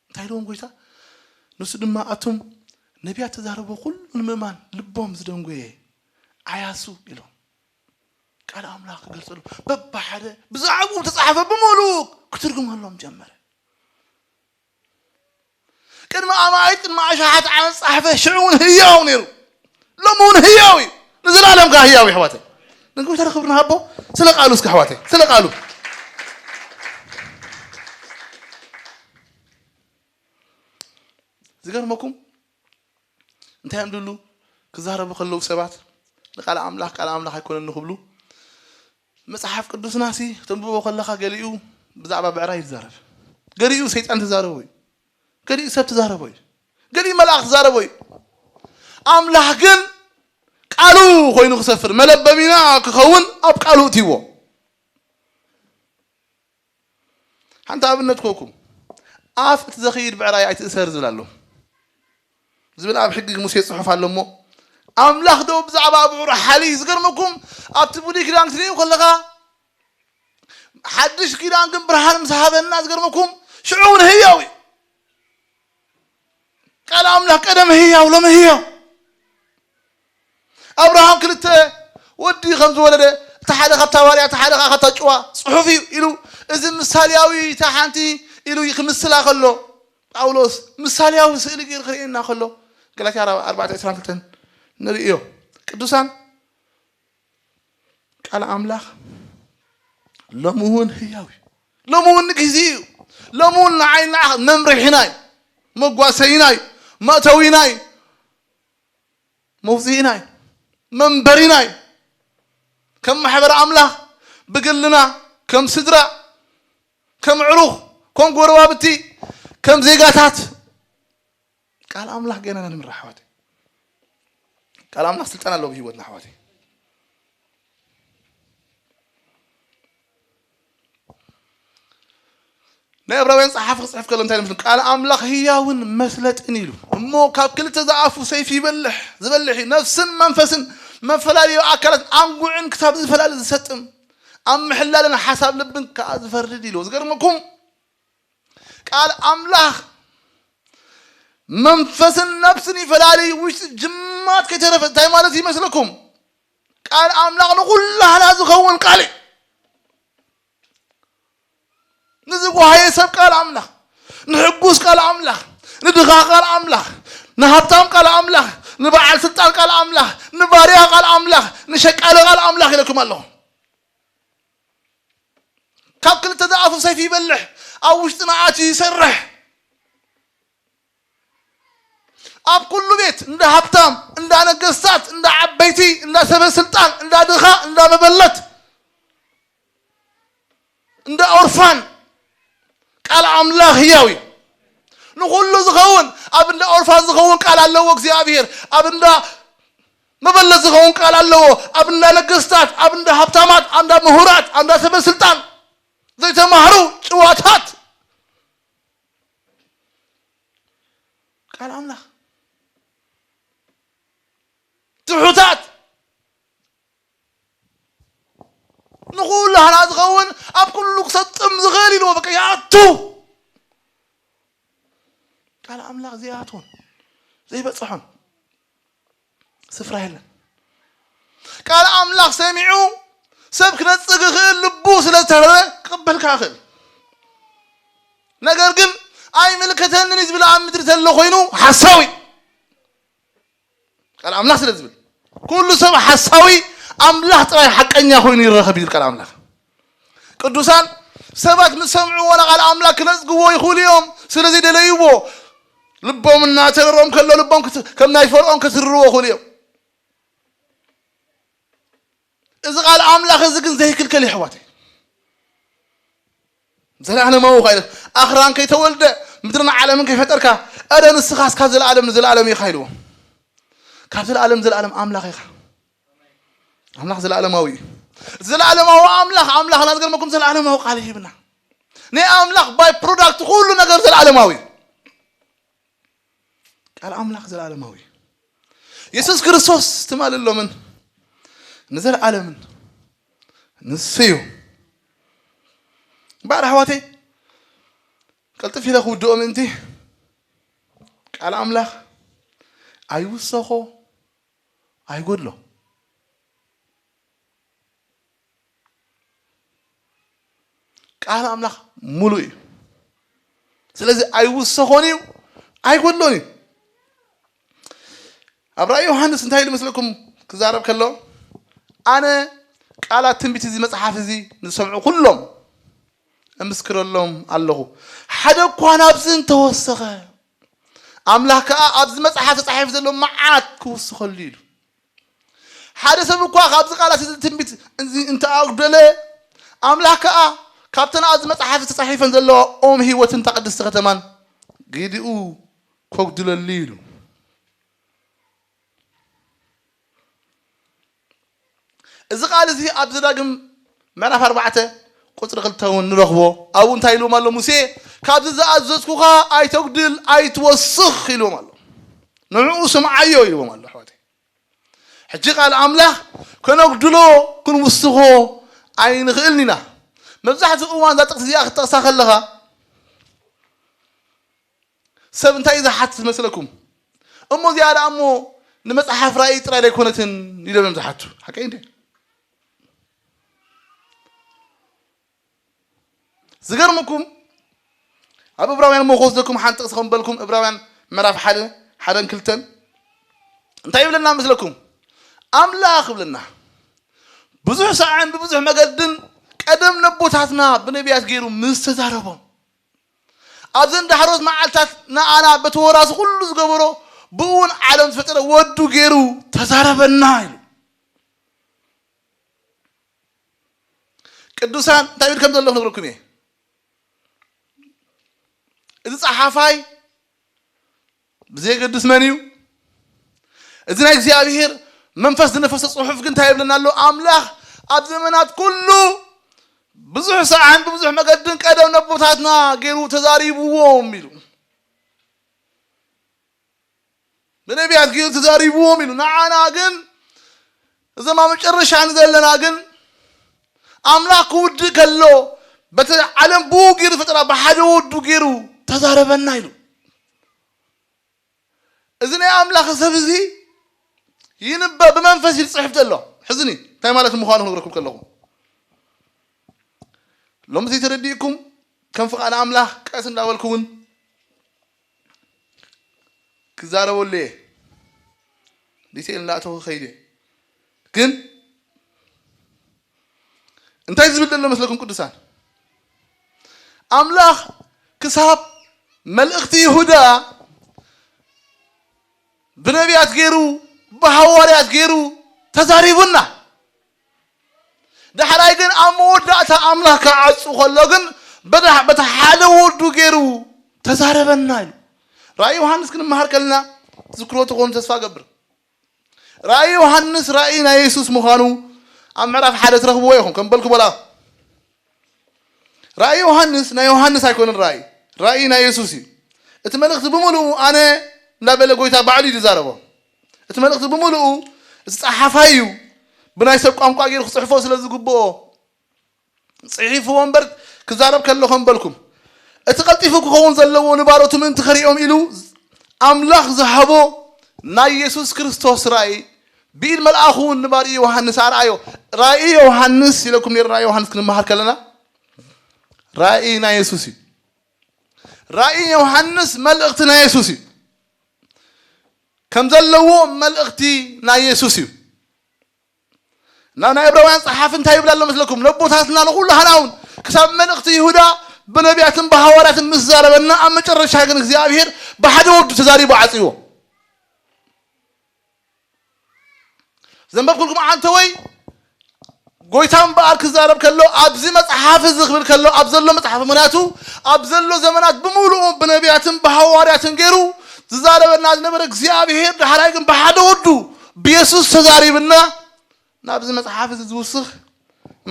እንታይ ኢልዎም ጎይታ? ንሱ ድማ ኣቱም ነቢያት ተዛረቦ ኩሉ ንምእማን ልቦም ዝደንጎየ ዓያሱ ኢሎም። ቃል ኣምላኽ ክገልጸሉ በብሓደ ብዛዕባኡ ተጻሕፈ ብምሉእ ክትርጉመሎም ጀመረ። ቅድሚ ኣማኢት ቅድሚ ኣሽሓት ዓመት ጻሕፈ ሽዑ እውን ህያው ነይሩ። ሎሚ እውን ህያው እዩ። ንዘለኣለም ከኣ ህያው እዩ ኣሕዋተይ። ንጎይታ ክብሪ ንሃቦ ስለ ቃሉ እስከ ኣሕዋተይ ስለ ቃሉ። ዝገርመኩም እንታይ እዮም ድሉ ክዛረቡ ከለዉ ሰባት ንቃል ኣምላኽ ቃል ኣምላኽ ኣይኮነን ንክብሉ መጽሓፍ ቅዱስና ሲ ተንብቦ ከለኻ ገሊኡ ብዛዕባ ብዕራይ ይዛረብ፣ ገሊኡ ሰይጣን ትዛረቦ እዩ፣ ገሊኡ ሰብ ትዛረቦ እዩ፣ ገሊኡ መልኣኽ ትዛረቦ እዩ። ኣምላኽ ግን ቃሉ ኮይኑ ክሰፍር መለበሚና ክኸውን ኣብ ቃሉ እትይዎ። ሓንቲ ኣብነት ክህበኩም ኣፍ እቲ ዘኽይድ ብዕራይ ኣይትእሰር ዝብል ኣሎ ዝብል ኣብ ሕጊ ሙሴ ጽሑፍ ኣሎ እሞ ኣምላኽ ዶ ብዛዕባ ብዕሩ ሓሊ ዝገርመኩም ኣብቲ ብሉይ ኪዳን ክትሪኡ ከለኻ ሓድሽ ኪዳን ግን ብርሃን ምስ ሃበና ዝገርመኩም ሽዑ እውን ህያው እዩ። ቃል ኣምላኽ ቀደም ህያው ሎሚ ህያው ኣብርሃም ክልተ ወዲ ከም ዝወለደ እቲ ሓደ ካብታ ባርያ እቲ ሓደ ካብታ ጭዋ ጽሑፍ እዩ ኢሉ እዚ ምሳሌያዊ እታ ሓንቲ ኢሉ ክምስላ ከሎ ጳውሎስ ምሳሌያዊ ስእሊ ገይሩ ክርእየና ከሎ ገላትያ ኣርባዕተ ዕስራን ክልተን ንርእዮ። ቅዱሳን ቃል ኣምላኽ ሎሚ እውን ህያው እዩ። ሎሚ እውን ግዜ እዩ። ሎሚ እውን ንዓይ ንዓኻ መምርሒና እዩ፣ መጓሰይና እዩ፣ መእተዊና እዩ፣ መውፅኢና እዩ፣ መንበሪና እዩ። ከም ማሕበር ኣምላኽ ብግልና ከም ስድራ ከም ዕሩኽ ከም ጎረባብቲ ከም ዜጋታት ቃል ኣምላኽ ገና ኢና ንምራ ኣሕዋተይ። ቃል ኣምላኽ ስልጣን ኣለዎ ብህይወትና ኣሕዋተይ። ናይ ዕብራውያን ጸሓፊ ክጽሕፍ ከሎ እንታይ ምስል ቃል ኣምላኽ ህያውን መስለጥን ኢሉ እሞ ካብ ክልተ ዝኣፉ ሰይፊ ይበልሕ ዝበልሕ እዩ ነፍስን መንፈስን መፈላለዩ ኣካላት ኣንጉዕን ክሳብ ዝፈላለ ዝሰጥም ኣብ ምሕላልን ሓሳብ ልብን ከኣ ዝፈርድ ኢሉ ዝገርመኩም ቃል ኣምላኽ መንፈስን ነፍስን ይፈላለዩ ውሽጢ ጅማት ከይተረፈ እንታይ ማለት ይመስለኩም? ቃል ኣምላኽ ንኹላህና ዝኸውን ቃል እዩ። ንዝጓሃየ ሰብ ቃል ኣምላኽ፣ ንሕጉስ ቃል ኣምላኽ፣ ንድኻ ቃል ኣምላኽ፣ ንሃብታም ቃል ኣምላኽ፣ ንበዓል ስልጣን ቃል ኣምላኽ፣ ንባርያ ቃል ኣምላኽ፣ ንሸቃሊ ቃል ኣምላኽ ኢለኩም ኣለኹ። ካብ ክልተ ዝኣፉ ሰይፊ ይበልሕ፣ ኣብ ውሽጥና ኣትዩ ይሰርሕ። ኣብ ኩሉ ቤት እንዳ ሃብታም፣ እንዳ ነገስታት፣ እንዳ ዓበይቲ፣ እንዳ ሰበ ስልጣን፣ እንዳ ድኻ፣ እንዳ መበለት፣ እንዳ ኦርፋን ቃል ኣምላኽ ህያው እዩ። ንኹሉ ዝኸውን ኣብ እንዳ ኦርፋን ዝኸውን ቃል ኣለዎ እግዚኣብሔር። ኣብ እንዳ መበለት ዝኸውን ቃል ኣለዎ። ኣብ እንዳ ነገስታት፣ ኣብ እንዳ ሃብታማት፣ ኣብ እንዳ ምሁራት፣ ኣብ እንዳ ሰበ ስልጣን ዘይተማህሩ ጭዋታት ቃል ኣምላኽ ትሑታት ንኹሉ ሃና ዝኸውን ኣብ ኩሉ ክሰጥም ዝኽእል ኢልዎ በቃ ይኣቱ። ቃል ኣምላኽ ዘይኣትዎን ዘይበጽሖን ስፍራ የለን። ቃል ኣምላኽ ሰሚዑ ሰብ ክነጽግ ይኽእል፣ ልቡ ስለ ዝተረረ ክቕበልካ ይኽእል። ነገር ግን ኣይምልከተንን እዩ ዝብል ኣብ ምድሪ ዘሎ ኮይኑ ሓሳዊ ቃል ኣምላኽ ስለ ዝብል ኩሉ ሰብ ሓሳዊ ኣምላኽ ጥራይ ሓቀኛ ኮይኑ ይረኸብ እዩ ቃል ኣምላኽ። ቅዱሳን ሰባት ምስ ሰምዑ ዋላ ቃል ኣምላኽ ክነጽግዎ ይኽእሉ እዮም። ስለዚ ደለይዎ ልቦም እናተረሮም ከሎ ልቦም ክት- ከም ናይ ፈርዖን ክትርርዎ ይኽእሉ እዮም። እዚ ቃል ኣምላኽ እዚ ግን ዘይክልከል ይሕዋተይ። ዘለዓለማዊ ቃል ኣኽራን ከይተወልደ ምድርን ዓለምን ከይፈጠርካ፣ ኣረ ንስኻስ ካብ ዘለዓለም ንዘለዓለም ኢኻ ኢልዎ። ካብ ዘለዓለም ዘለዓለም ኣምላኽ ኢኻ። ኣምላኽ ዘለዓለማዊ እዩ። እቲ ዘለዓለማዊ ኣምላኽ ኣምላኽና ዝገርመኩም ዘለዓለማዊ ቃል ይህብና። ናይ ኣምላኽ ባይ ፕሮዳክት ኩሉ ነገር ዘለዓለማዊ እዩ። ቃል ኣምላኽ ዘለዓለማዊ እዩ። የሱስ ክርስቶስ ትማል ሎምን ንዘለዓለምን ንሱ እዩ። እምበኣር ኣሕዋተይ ቀልጥፍ ኢለ ክውድኦ ምእንቲ ቃል ኣምላኽ ኣይውሰኾ ኣይጎድሎ። ቃል ኣምላኽ ሙሉእ እዩ። ስለዚ ኣይውሰኾን እዩ ኣይጎድሎን እዩ። ኣብ ራእይ ዮሃንስ እንታይ ኢሉ መስለኩም ክዛረብ ከሎ ኣነ ቃላት ትንቢት እዚ መጽሓፍ እዚ ንዝሰምዑ ኩሎም እምስክረሎም ኣለኹ። ሓደ እኳ ናብዚ እንተወሰኸ ኣምላኽ ከኣ ኣብዚ መጽሓፍ ተጻሒፉ ዘሎ መዓት ክውስኸሉ ኢሉ። ሓደ ሰብ እኳ ካብዚ ቃላት እዚ ትንቢት እዚ እንተኣጉደለ ኣምላኽ ከኣ ካብተን ኣብዚ መጽሓፍ ተጻሒፈን ዘለዋ ኦም ህይወትን እታ ቅድስቲ ከተማን ግዲኡ ከጉድለሉ ኢሉ። እዚ ቃል እዚ ኣብ ዘዳግም ምዕራፍ ኣርባዕተ ቁፅሪ ክልተ እውን ንረኽቦ። ኣብኡ እንታይ ኢልዎም ኣሎ ሙሴ? ካብዚ ዝኣዘዝኩኻ ኣይተጉድል ኣይትወስኽ ኢልዎም ኣሎ። ንዕኡ ስምዓዮ ኢልዎም ኣሎ ኣሕዋተይ። ሕጂ ቃል ኣምላኽ ከነጉድሎ ክንውስኾ ኣይንኽእልን ኢና። መብዛሕትኡ እዋን እዛ ጥቕሲ እዚኣ ክትጠቕሳ ከለኻ ሰብ እንታይ እዩ ዝሓትት መስለኩም? እሞ እዚኣ ደኣ እሞ ንመጽሓፍ ራእይ ጥራይ ኣይኮነትን ኢሎም እዮም ዝሓቱ። ሓቀይ እንዴ? ዝገርመኩም ኣብ እብራውያን እሞ ክወስደኩም ሓንቲ ጥቕሲ ከም በልኩም እብራውያን ምዕራፍ ሓደ ሓደን ክልተን እንታይ ይብለና መስለኩም? ኣምላኽ ይብለና ብዙሕ ሳዕን ብብዙሕ መገድን ቀደም ነቦታትና ብነቢያት ገይሩ ምስ ተዛረቦም ኣብዘን ዳሕሮት መዓልታት ንኣና በቲ ወራሲ ኩሉ ዝገበሮ ብእውን ዓለም ዝፈጠረ ወዱ ገይሩ ተዛረበና ኢሉ። ቅዱሳን እንታይ ኢሉ ከም ዘሎ ክነግረኩም እየ። እዚ ጸሓፋይ ብዘየገድስ መን እዩ? እዚ ናይ እግዚኣብሔር መንፈስ ዝነፈሰ ጽሑፍ ግን እንታይ ይብለና ኣሎ? ኣምላኽ ኣብ ዘመናት ኩሉ ብዙሕ ሰዓን ብብዙሕ መገድን ቀደም ነቦታትና ገይሩ ተዛሪብዎም ኢሉ። ብነቢያት ገይሩ ተዛሪብዎም ኢሉ። ንዓና ግን እዞም ኣብ መጨረሻ ንዘለና ግን ኣምላኽ ክውድእ ከሎ በቲ ዓለም ብኡ ገይሩ ፈጠራ ብሓደ ወዱ ገይሩ ተዛረበና ኢሉ። እዚ ናይ ኣምላኽ ሰብ እዚ ይንበብ ብመንፈስ እዩ ዝጽሕፍ ዘሎ። ሕዝኒ እንታይ ማለት ምዃኑ ክነግረኩም ከለኹ ሎሚ ዘይተረዲእኩም ከም ፍቓድ ኣምላኽ ቀስ እንዳበልኩ እውን ክዛረበሉ እየ። ዲቴል እንዳእተኹ ከይደ ግን እንታይ ዝብል ዘሎ መስለኩም ቅዱሳን? ኣምላኽ ክሳብ መልእኽቲ ይሁዳ ብነቢያት ገይሩ ብሃዋርያት ገይሩ ተዛሪቡና። ዳሕራይ ግን ኣብ መወዳእታ ኣምላኽ ክዓጹ ከሎ ግን በታ ሓደ ወዱ ገይሩ ተዛረበና ኢሉ። ራእይ ዮሃንስ ክንመሃር ከለና ዝክሮ ትኾኑ ተስፋ ገብር። ራእይ ዮሃንስ ራእይ ናይ የሱስ ምዃኑ ኣብ ምዕራፍ ሓደ ትረኽብዎ ኢኹም። ከም በልኩ በላ ራእይ ዮሃንስ ናይ ዮሃንስ ኣይኮነን። ራእይ ራእይ ናይ የሱስ እዩ። እቲ መልእኽቲ ብምሉኡ ኣነ እናበለ ጎይታ ባዕሉ እዩ ዝዛረቦ። እቲ መልእኽቲ ብምሉኡ እቲ ጸሓፋይ እዩ ብናይ ሰብ ቋንቋ ገይሩ ክጽሕፎ ስለ ዝግብኦ ጽሒፍዎ እምበር ክዛረብ ከለኹም በልኩም። እቲ ቀልጢፉ ክኸውን ዘለዎ ንባሮቱ ምእንቲ ከርእዮም ኢሉ ኣምላኽ ዝሃቦ ናይ የሱስ ክርስቶስ ራእይ ብኢድ መልኣኹ እውን ንባርዩ ዮሃንስ ኣርኣዮ። ራእይ ዮሃንስ ኢለኩም ነይሩ። ራእይ ዮሃንስ ክንመሃር ከለና ራእይ ናይ የሱስ እዩ። ራእይ ዮሃንስ መልእኽቲ ናይ የሱስ እዩ። ከም ዘለዎ መልእኽቲ ናይ የሱስ እዩ። ናብ ናይ ዕብራውያን ጸሓፊ እንታይ ይብል ኣሎ መስለኩም? ነቦታትና ንኹሉ ሃናውን ክሳብ መልእኽቲ ይሁዳ ብነቢያትን ብሃዋርያትን ምስ ዛረበና፣ ኣብ መጨረሻ ግን እግዚኣብሔር ብሓደ ወዱ ተዛሪቡ ዓጽይዎ። ዘንበብኩልኩም ዓንተ ወይ ጎይታ እምበኣር ክዛረብ ከሎ ኣብዚ መጽሓፍ እዚ ክብል ከሎ ኣብ ዘሎ መጽሓፍ፣ ምኽንያቱ ኣብ ዘሎ ዘመናት ብምሉኡ ብነቢያትን ብሃዋርያትን ገይሩ ዝዛረበና ዝነበረ እግዚኣብሔር ዳሕራይ ግን ብሓደ ወዱ ብየሱስ ተዛሪብና ናብዚ መጽሓፍ እዚ ዝውስኽ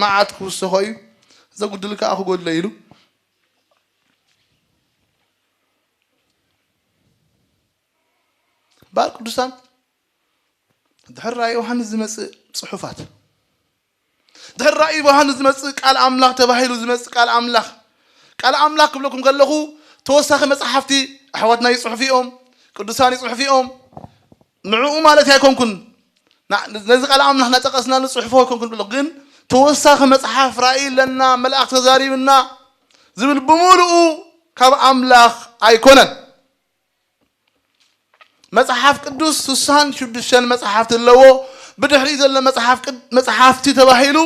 መዓት ክውስኾ እዩ፣ ዘጉድል ከኣ ክጎድሎ ኢሉ። እምበኣር ቅዱሳን ድሕሪ ራእይ ዮሃንስ ዝመጽእ ጽሑፋት፣ ድሕሪ ራእይ ዮሃንስ ዝመጽእ ቃል ኣምላኽ ተባሂሉ ዝመጽእ ቃል ኣምላኽ፣ ቃል ኣምላኽ ክብለኩም ከለኹ ተወሳኺ መጽሓፍቲ ኣሕዋትና ይጽሕፉ እዮም፣ ቅዱሳን ይጽሕፉ እዮም። ንዕኡ ማለት ኣይኮንኩን፣ ና-፣ ነዚ ቃል ኣምላኽ እናጠቀስና ንጽሕፎ ኣይኮንኩን ብሎ፣ ግን ተወሳኺ መጽሓፍ ራእይ ኣለና፣ መልኣኽ ተዛሪብና ዝብል ብምሉኡ ካብ ኣምላኽ ኣይኮነን። መጽሓፍ ቅዱስ ስሳን ሽዱሽተን መጽሓፍቲ ኣለዎ። ብድሕሪኡ ዘሎ መጽሓፍ ቅድ-፣ መጽሓፍቲ ተባሂሉ፣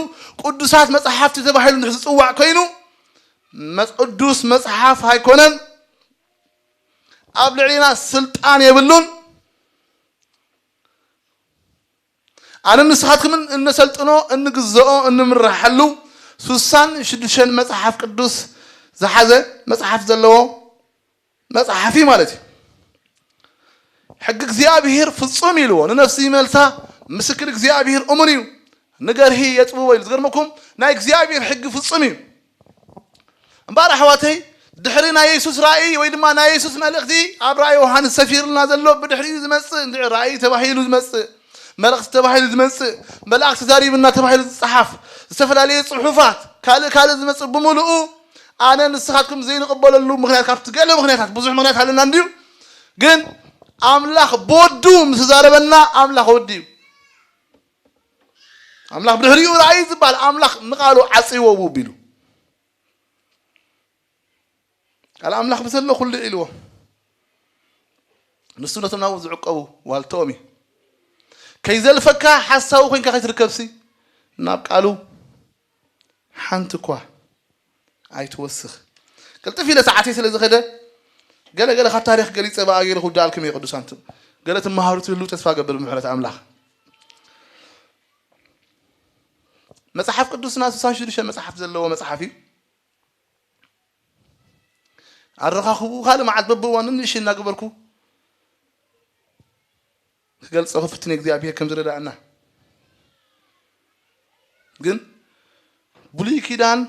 ቅዱሳት መጽሓፍቲ ተባሂሉ እንድሕር ዝጽዋዕ ኮይኑ፣ መጽ-፣ ቅዱስ መጽሓፍ ኣይኮነን። ኣብ ልዕሊና ስልጣን የብሉን። ኣነ ንስኻትኩምን እነሰልጥኖ፣ እንግዝኦ፣ እንምርሓሉ ስሳን ሽዱሽተን መጽሓፍ ቅዱስ ዝሓዘ መጽሓፍ ዘለዎ መጽሓፍ እዩ ማለት እዩ። ሕጊ እግዚኣብሔር ፍጹም እዩ ኢልዎ። ንነፍሲ ይመልሳ፣ ምስክር እግዚኣብሔር እሙን እዩ፣ ንገርሂ የጽብቦ ኢሉ። ዝገርመኩም ናይ እግዚኣብሔር ሕጊ ፍጹም እዩ። እምበኣር ኣሕዋተይ፣ ድሕሪ ናይ የሱስ ራእይ ወይ ድማ ናይ የሱስ መልእኽቲ ኣብ ራእይ ዮሃንስ ሰፊሩልና ዘሎ ብድሕሪኡ ዝመጽእ እንድዒ ራእይ ተባሂሉ ዝመጽእ፣ መልእኽቲ ተባሂሉ ዝመጽእ፣ መልኣኽ ተዛሪብና ተባሂሉ ዝጸሓፍ፣ ዝተፈላለየ ጽሑፋት፣ ካልእ ካልእ ዝመጽእ ብምሉኡ ኣነ ንስኻትኩም ዘይንቕበለሉ ምኽንያት ካብቲ ገለ ምኽንያታት፣ ብዙሕ ምኽንያት ኣለና እንድዩ፣ ግን ኣምላኽ ብወዱ ምስ ተዛረበና ኣምላኽ ወዲ እዩ። ኣምላኽ ብድሕሪኡ ራእይ ዝበሃል ኣምላኽ ንቓሉ ዓጽይዎ ውብ ኢሉ። ቃል ኣምላኽ ብዘሎ ኩሉ ኢልዎ። ንሱ ነቶም ናብኡ ዝዕቀቡ ዋልተኦም እዩ። ከይዘልፈካ ሓሳዊ ኮይንካ ከይትርከብሲ ናብ ቃሉ ሓንቲ እኳ ኣይትወስኽ። ቅልጥፍ ኢለ ሰዓተይ ስለ ዝኸደ ገለ ገለ ካብ ታሪኽ ገሊጸ ብኣ ገይረ ክውድኣልኩም እየ ቅዱሳን። ገለ ትመሃሩ ትህልው ተስፋ ገብር ብምሕረት ኣምላኽ። መጽሓፍ ቅዱስና ስሳን ሽዱሽተ መጽሓፍ ዘለዎ መጽሓፍ እዩ። ኣረኻኽቡ ካልእ መዓልቲ በብእዋኑ ንእሽተይ እናገበርኩ ክገልጾ ክፍትን እግዚኣብሔር ከም ዝረዳእና። ግን ብሉይ ኪዳን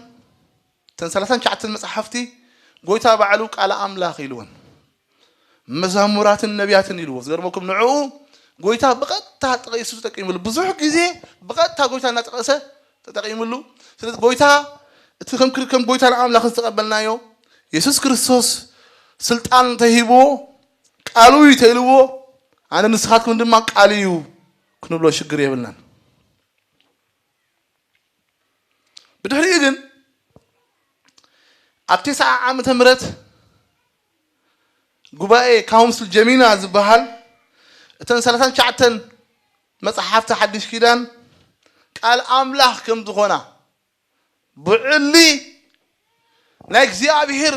እተን ሰላሳን ትሽዓተን መጽሓፍቲ ጎይታ ባዕሉ ቃል ኣምላኽ ኢልወን መዛሙራትን ነቢያትን ኢልዎ። ዝገርመኩም ንዕኡ ጎይታ ብቐጥታ ጠቒሱ ተጠቂምሉ። ብዙሕ ግዜ ብቐጥታ ጎይታ እናጠቐሰ ተጠቂምሉ። ስለዚ ጎይታ እቲ ከም ክር-፣ ከም ጎይታን ኣምላኽን ዝተቐበልናዮ የሱስ ክርስቶስ ስልጣን ተሂብዎ፣ ቃሉ እዩ ተኢልዎ፣ ኣነ ንስኻትኩም ድማ ቃል እዩ ክንብሎ ሽግር የብልናን። ብድሕሪኡ ግን ኣብ ተስዓ ዓመተ ምህረት ጉባኤ ካውንስል ጀሚና ዝበሃል እተን ሰላሳን ትሽዓተን መጽሓፍቲ ሓድሽ ኪዳን ቃል ኣምላኽ ከም ዝኾና ብዕሊ ናይ እግዚኣብሔር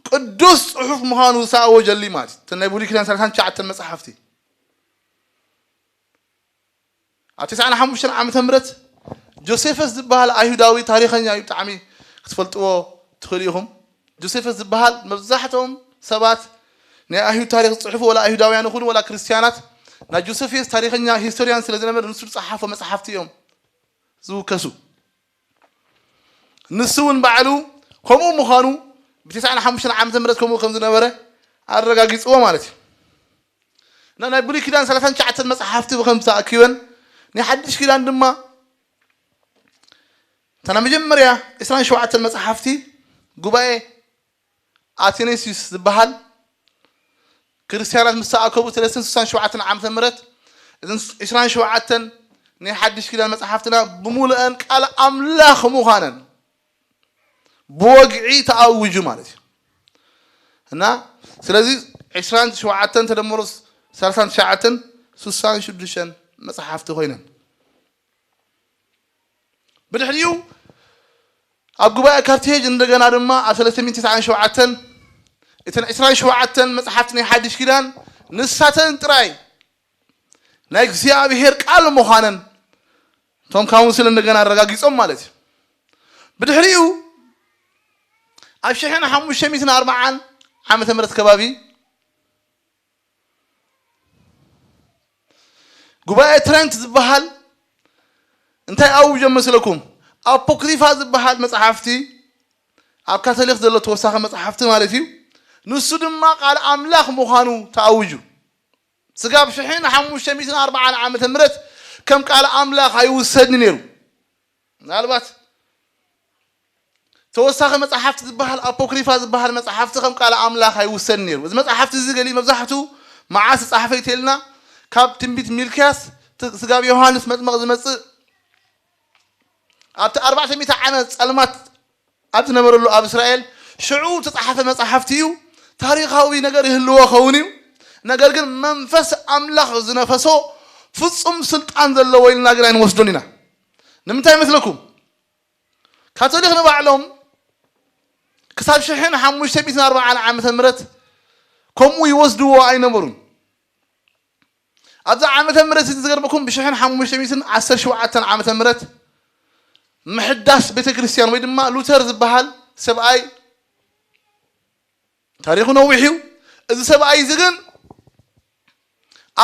ቅዱስ ጽሑፍ ምዃኑ ዝኣወጀሉ ማለት እዩ። እተን ናይ ብሉይ ኪዳን ሰላሳን ትሽዓተን መጽሓፍቲ ኣብ ተስዓን ሓሙሽተን ዓመተ ምህረት ጆሴፈስ ዝበሃል ኣይሁዳዊ ታሪኸኛ እዩ። ብጣዕሚ ክትፈልጥዎ ትኽእሉ ኢኹም። ጆሴፈስ ዝበሃል መብዛሕትኦም ሰባት ናይ ኣይሁድ ታሪኽ ዝጽሕፉ ወላ ኣይሁዳውያን ይኹኑ ወላ ክርስትያናት ናይ ጆሴፈስ ታሪኸኛ ሂስቶሪያን ስለ ዝነበረ ንሱ ዝጸሓፎ መጽሓፍቲ እዮም ዝውከሱ። ንሱ እውን ባዕሉ ከምኡ ምዃኑ ብተስዓን ሓሙሽተን ዓመተ ምህረት ከምኡ ከም ዝነበረ ኣረጋጊጽዎ ማለት እዩ። ናይ ብሉይ ኪዳን ሰላሳን ትሽዓተን መጽሓፍቲ ብኸምዚ ተኣኪበን፣ ናይ ሓድሽ ኪዳን ድማ እታ ናይ መጀመርያ ዕስራን ሸውዓተን መጽሓፍቲ ጉባኤ ኣቴኔሲዩስ ዝበሃል ክርስትያናት ምስ ተኣከቡ ሰለስተን ስሳን ሸውዓተን ዓመተ ምህረት፣ እዘን ዕስራን ሸውዓተን ናይ ሓድሽ ኪዳን መጽሓፍትና ብምሉአን ቃል ኣምላኽ ምዃነን ብወግዒ ተኣውጁ ማለት እዩ። እና ስለዚ ዕስራን ሸውዓተን ተደምሮ ሰላሳን ትሽዓተን ስሳን ሽዱሽተን መጽሓፍቲ ኮይነን። ብድሕሪኡ ኣብ ጉባኤ ካርቴጅ እንደገና ድማ ኣብ ሰለስተ ሚእቲ ተስዓን ሸውዓተን እተን ዕስራን ሸውዓተን መጽሓፍቲ ናይ ሓድሽ ኪዳን ንሳተን ጥራይ ናይ እግዚኣብሔር ቃል ምዃነን እቶም ካውንስል እንደገና ኣረጋጊጾም ማለት እዩ። ብድሕሪኡ ኣብ ሽሕን ሓሙሽተ ሚእትን ኣርባዓን ዓመተ ምህረት ከባቢ ጉባኤ ትረንት ዝበሃል እንታይ ኣውጀ መስለኩም? ኣፖክሪፋ ዝበሃል መጽሓፍቲ ኣብ ካቶሊክ ዘሎ ተወሳኺ መጽሓፍቲ ማለት እዩ። ንሱ ድማ ቃል ኣምላኽ ምዃኑ ተኣውጁ። ስጋብ ሽሕን ሓሙሽተ ሚእትን ኣርባዓን ዓመተ ምህረት ከም ቃል ኣምላኽ ኣይውሰድን ነይሩ። ምናልባት ተወሳኺ መጽሓፍቲ ዝበሃል ኣፖክሪፋ ዝበሃል መጽሓፍቲ ከም ቃል ኣምላኽ ኣይውሰድን ነይሩ። እዚ መጽሓፍቲ እዚ ገሊኡ መብዛሕቱ መዓስ ዝጸሓፈ ይተልና ካብ ትንቢት ሚልክያስ ት- ስጋብ ዮሃንስ መጥመቕ ዝመጽእ ኣብቲ ኣርባዕተ ሚእቲ ዓመት ጸልማት ኣብ ዝነበረሉ ኣብ እስራኤል ሽዑ ዝተጻሓፈ መጽሓፍቲ እዩ። ታሪኻዊ ነገር ይህልዎ ኸውን እዩ። ነገር ግን መንፈስ ኣምላኽ ዝነፈሶ ፍጹም ስልጣን ዘለዎ ኢልና ግን ኣይንወስዶን ኢና። ንምንታይ ይመስለኩም? ካቶሊክ ንባዕሎም ክሳብ ሽሕን ሓሙሽተ ሚእትን ኣርባዓን ዓመተ ምህረት ከምኡ ይወስድዎ ኣይነበሩን። ኣብዛ ዓመተ ምህረት እዚ ዝገርመኩም ብሽሕን ሓሙሽተ ሚእትን ዓሰርተ ሸውዓተን ዓመተ ምህረት ምሕዳስ ቤተ ክርስቲያን ወይ ድማ ሉተር ዝበሃል ሰብኣይ ታሪኹ ነዊሕ እዩ። እዚ ሰብኣይ እዚ ግን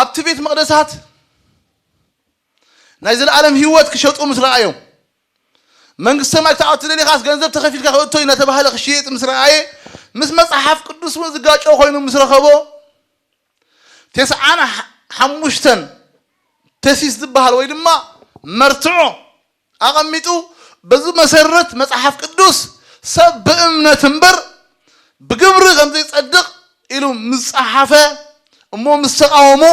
ኣብቲ ቤት መቕደሳት ናይ ዘለኣለም ህይወት ክሸጡ ምስ ረኣዮም መንግስቲ ሰማይ ክትኣቱ ደሊኻስ ገንዘብ ተኸፊልካ ክእቶ እዩ እናተባህለ ክሽየጥ ምስ ረኣየ ምስ መጽሓፍ ቅዱስ እውን ዝጋጨ ኮይኑ ምስ ረኸቦ ተስዓን ሓሙሽተን ተሲስ ዝበሃል ወይ ድማ መርትዖ ኣቐሚጡ በዚ መሰረት መጽሓፍ ቅዱስ ሰብ ብእምነት እምበር ብግብሪ ከም ዘይጸድቕ ኢሉ ምስ ጸሓፈ እሞ ምስ ተቃወሞ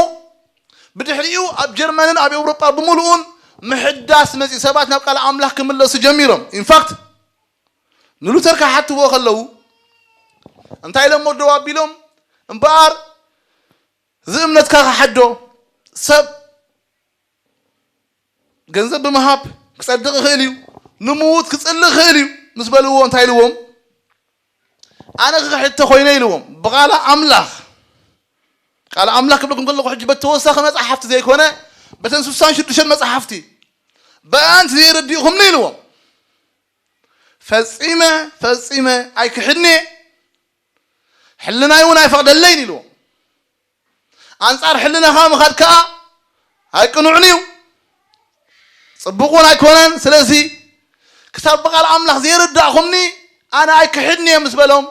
ብድሕሪኡ ኣብ ጀርመንን ኣብ ኤውሮጳ ብምሉኡን ምሕዳስ መጺኡ ሰባት ናብ ቃል ኣምላኽ ክምለሱ ጀሚሮም። ኢንፋክት ንሉተር ክሓትዎ ከለዉ እንታይ ኢሎም ደው ኣቢሎም እምበኣር እዚ እምነትካ ክሓዶ ሰብ ገንዘብ ብምሃብ ክጸድቕ ይኽእል እዩ፣ ንምዉት ክጽሊ ይኽእል እዩ ምስ በልዎ እንታይ ኢልዎም? ኣነ ክሕተ ኮይነ ኢልዎም ብቓል ኣምላኽ። ቃል ኣምላኽ ክብለኩም ከለኹ ሕጂ በተወሳኺ መጽሓፍቲ ዘይኮነ በተን ስሳን ሽዱሽተን መጽሓፍቲ በእንቲ ዘይረዲእኹምኒ ኢልዎም። ፈጺመ ፈጺመ ኣይክሕድን እየ፣ ሕልናይ እውን ኣይፈቕደለይን ኢልዎም። ኣንጻር ሕልናኻ ምኻድ ከኣ ኣይቅኑዕን እዩ፣ ጽቡቕ እውን ኣይኮነን። ስለዚ ክሳብ ብቓል ኣምላኽ ዘይርዳእኹምኒ ኣነ ኣይክሕድን እየ ምስ በሎም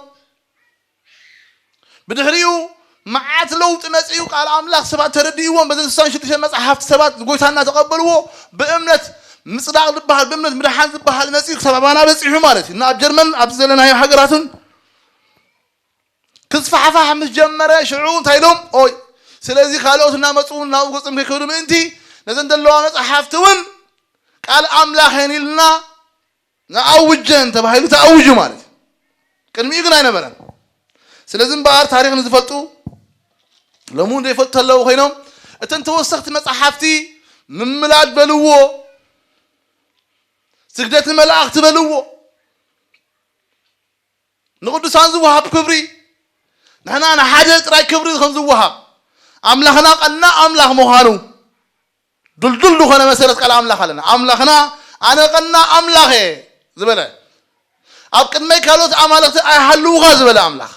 ብድሕሪኡ መዓት ለውጢ መጺኡ ቃል ኣምላኽ ሰባት ተረዲእዎም በዘን ስሳን ሽዱሽተ መጽሓፍቲ ሰባት ጎይታ እናተቐበልዎ ብእምነት ምጽዳቕ ዝበሃል ብእምነት ምድሓን ዝበሃል መጺኡ ክሳብ ኣባና በጺሑ ማለት እዩ። እና ኣብ ጀርመን ኣብዚ ዘለናዮ ሃገራትን ክስፋሕፋሕ ምስ ጀመረ ሽዑ እንታይ ኢሎም ኦይ ስለዚ ካልኦት እናመፁ እውን ናብኡ ገፆም ከይከዱ ምእንቲ ነዘን ዘለዋ መፅሓፍቲ እውን ቃል ኣምላኽ የን ኢልና ንኣውጀን ተባሂሉ ተኣውጁ ማለት እዩ። ቅድሚኡ ግን ኣይነበረን። ስለዚ እምበኣር ታሪኽ ንዝፈልጡ ሎሚ እውን ዘይፈልጡ ኣለዉ ኮይኖም እተን ተወሰኽቲ መፅሓፍቲ ምምላድ በልዎ፣ ስግደት ንመላእኽቲ በልዎ። ንቅዱሳን ዝወሃብ ክብሪ ንሕና ንሓደ ጥራይ ክብሪ ከም ዝወሃብ ኣምላኽና ቀና ኣምላኽ ምዃኑ ድልዱል ዝኾነ መሰረት ቃል ኣምላኽ ኣለና። ኣምላኽና ኣነ ቀና ኣምላኽ እየ ዝበለ ኣብ ቅድመይ ካልኦት ኣማልኽቲ ኣይሃልውኻ ዝበለ ኣምላኽ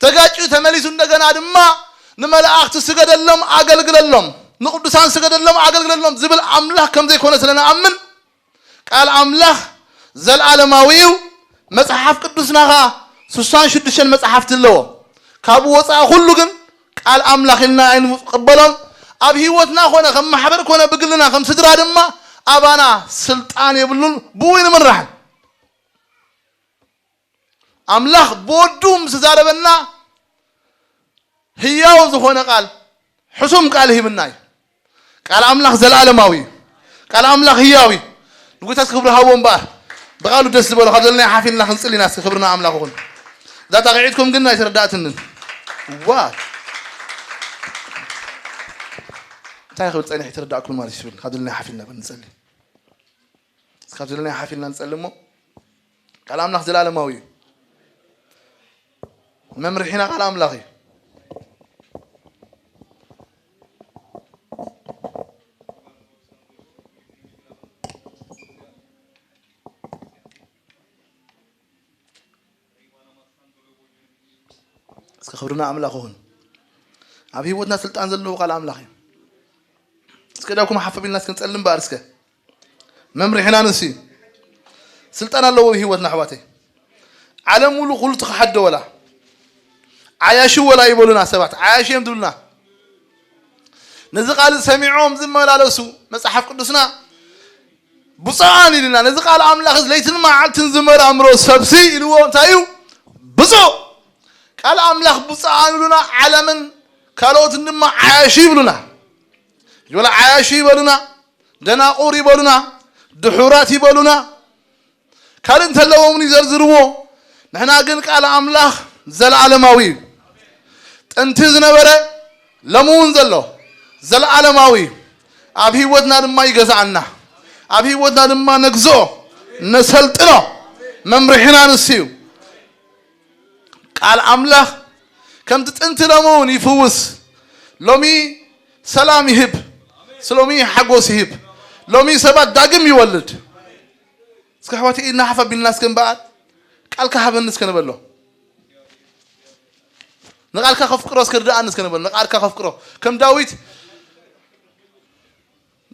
ተጋጭዩ ተመሊሱ እንደገና ድማ ንመላእኽቲ ስገደሎም ኣገልግለሎም ንቅዱሳን ስገደሎም ኣገልግለሎም ዝብል ኣምላኽ ከም ዘይኮነ ስለ ንኣምን ቃል ኣምላኽ ዘለዓለማዊ እዩ። መጽሓፍ ቅዱስና ኸኣ ስሳን ሽዱሽተን መጽሓፍቲ ኣለዎ። ካብኡ ወጻኢ ኩሉ ግን ቃል ኣምላኽ ኢልና ኣይንቕበሎን። ኣብ ህይወትና ኮነ ከም ማሕበር ኮነ ብግልና ከም ስድራ ድማ ኣባና ስልጣን የብሉን፣ ብኡ ንምራሕን። ኣምላኽ ብወዱ ምስ ዛረበና ህያው ዝኾነ ቃል፣ ሕሱም ቃል ሂብና እዩ። ቃል ኣምላኽ ዘለኣለማዊ እዩ። ቃል ኣምላኽ ህያው እዩ። ንጎይታ እስኪ ክብሪ ሃቦ እምበኣር። ብቓሉ ደስ ዝበሎ ካብ ዘለና ሓፊልና ክንጽሊ ኢና። እስኪ ክብርና ኣምላኽ ይኹን። እዛ ጣቕዒትኩም ግን ኣይተረዳእትንን። ዋ። እንታይ ክብል ጸኒሕ ኣይተረዳእኩምን ማለት እዩ። ካብ ዘለና ሓፊልና ንጸሊ። እስካብ ዘለና ሓፊልና ንጸሊ እሞ፣ ቃል ኣምላኽ ዘለኣለማዊ እዩ። መምርሒና ቃል ኣምላኽ እዩ። እስከ ክብርና ኣምላኽ ይኹን። ኣብ ህይወትና ስልጣን ዘለዎ ቃል ኣምላኽ እዩ። እስከ ዳኩም ሓፍ ቢልና እስከ ንጸልም በኣር እስከ። መምርሒና ንሱ እዩ። ስልጣን ኣለዎ ኣብ ህይወትና ኣሕዋተይ። ዓለም ሙሉ ኩሉ ተኸሓዶ ወላ ዓያሹ ወላ ይበሉና ሰባት፣ ዓያሹ እዮም ዝብሉና። ነዚ ቃል ሰሚዖም ዝመላለሱ መጽሓፍ ቅዱስና ብፁዓን ኢልና። ነዚ ቃል ኣምላኽ ለይትን መዓልትን ዝመራምሮ ሰብሲ ኢልዎ እንታይ እዩ? ብፁዕ። ቃል ኣምላኽ ብፁዓን ኢሉና፣ ዓለምን ካልኦትን ድማ ዓያሹ ይብሉና። ይበላ ዓያሹ ይበሉና፣ ደናቁር ይበሉና፣ ድሑራት ይበሉና። ካልእ እንተለዎም እውን ይዘርዝርዎ። ንሕና ግን ቃል ኣምላኽ ዘለዓለማዊ እዩ። ጥንቲ ዝነበረ፣ ሎሚ እውን ዘሎ ዘለዓለማዊ እዩ። ኣብ ህይወትና ድማ ይገዝኣና። ኣብ ህይወትና ድማ ነግዝኦ፣ ነሰልጥኖ። መምርሒና ንሱ እዩ። ቃል ኣምላኽ ከምቲ ጥንቲ ሎሚ እውን ይፍውስ። ሎሚ ሰላም ይህብ። ሎሚ ሓጎስ ይህብ። ሎሚ ሰባት ዳግም ይወልድ። እስከ ኣሕዋተይ ኢድና ሓፍ ኣቢልና እስከ እምበኣር ቃልካ ሃበኒ እስከ ንበሎ። ንቃልካ ከፍቅሮ እስከ ርድኣኒ እስከ ንበሎ። ንቃልካ ከፍቅሮ ከም ዳዊት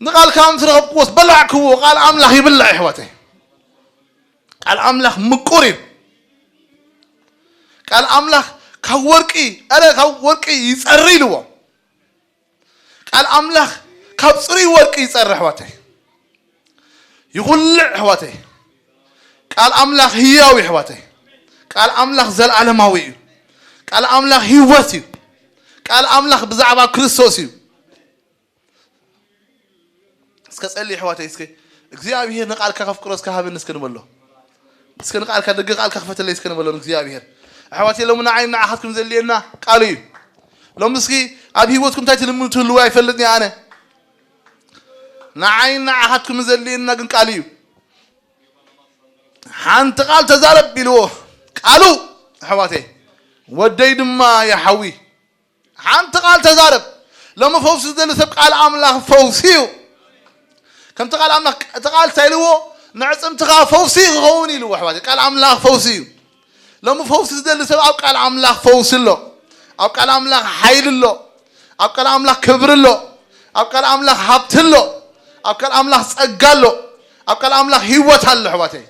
ንቃልካ ምስ ረኸብክዎስ በላዕክዎ። ቃል ኣምላኽ ይብላዕ ኣሕዋተይ። ቃል ኣምላኽ ምቁር እዩ። ቃል ኣምላኽ ካብ ወርቂ፣ ኣረ ካብ ወርቂ ይጸሪ ኢልዎ። ቃል ኣምላኽ ካብ ጽሩይ ወርቂ ይጸሪ ኣሕዋተይ። ይኹልዕ ኣሕዋተይ። ቃል ኣምላኽ ህያው እዩ ኣሕዋተይ። ቃል ኣምላኽ ዘለዓለማዊ እዩ። ቃል ኣምላኽ ህይወት እዩ። ቃል ኣምላኽ ብዛዕባ ክርስቶስ እዩ። እስከ ጸልይ ኣሕዋተይ እስከ እግዚኣብሔር ንቃልካ ከፍቅሮ እስከ ሃበኒ እስከ ንበሎ። እስከ ንቃልካ ደገ ቃልካ ክፈተለይ እስከ ንበሎ ንእግዚኣብሔር። ኣሕዋተይ ሎሚ ንዓይ ንዓኻትኩም ዘድልየና ቃሉ እዩ። ሎሚ እስኪ ኣብ ህይወትኩም እንታይ ትልምኑ ትህልዉ ኣይፈልጥን እየ ኣነ። ንዓይ ንዓኻትኩም ዘድልየና ግን ቃሉ እዩ። ሓንቲ ቃል ተዛረብ ኢልዎ ቃሉ ኣሕዋተይ። ወደይ ድማ ይሓዊ ሓንቲ ቃል ተዛረብ። ሎሚ ፈውሲ ዝደሊ ሰብ ቃል ኣምላኽ ፈውሲ እዩ። ከምቲ ቃል ኣምላኽ እቲ ቃል እንታይ ኢልዎ? ንዕጽምትኻ ፈውሲ ክኸውን ኢልዎ ኣሕዋተይ። ቃል ኣምላኽ ፈውሲ እዩ። ሎሚ ፈውሲ ዝደሊ ሰብ ኣብ ቃል ኣምላኽ ፈውሲ ኣሎ። ኣብ ቃል ኣምላኽ ሓይሊ ኣሎ። ኣብ ቃል ኣምላኽ ክብሪ ኣሎ። ኣብ ቃል ኣምላኽ ሃብቲ ኣሎ። ኣብ ቃል ኣምላኽ ጸጋ ኣሎ። ኣብ ቃል ኣምላኽ ህይወት ኣሎ ኣሕዋተይ።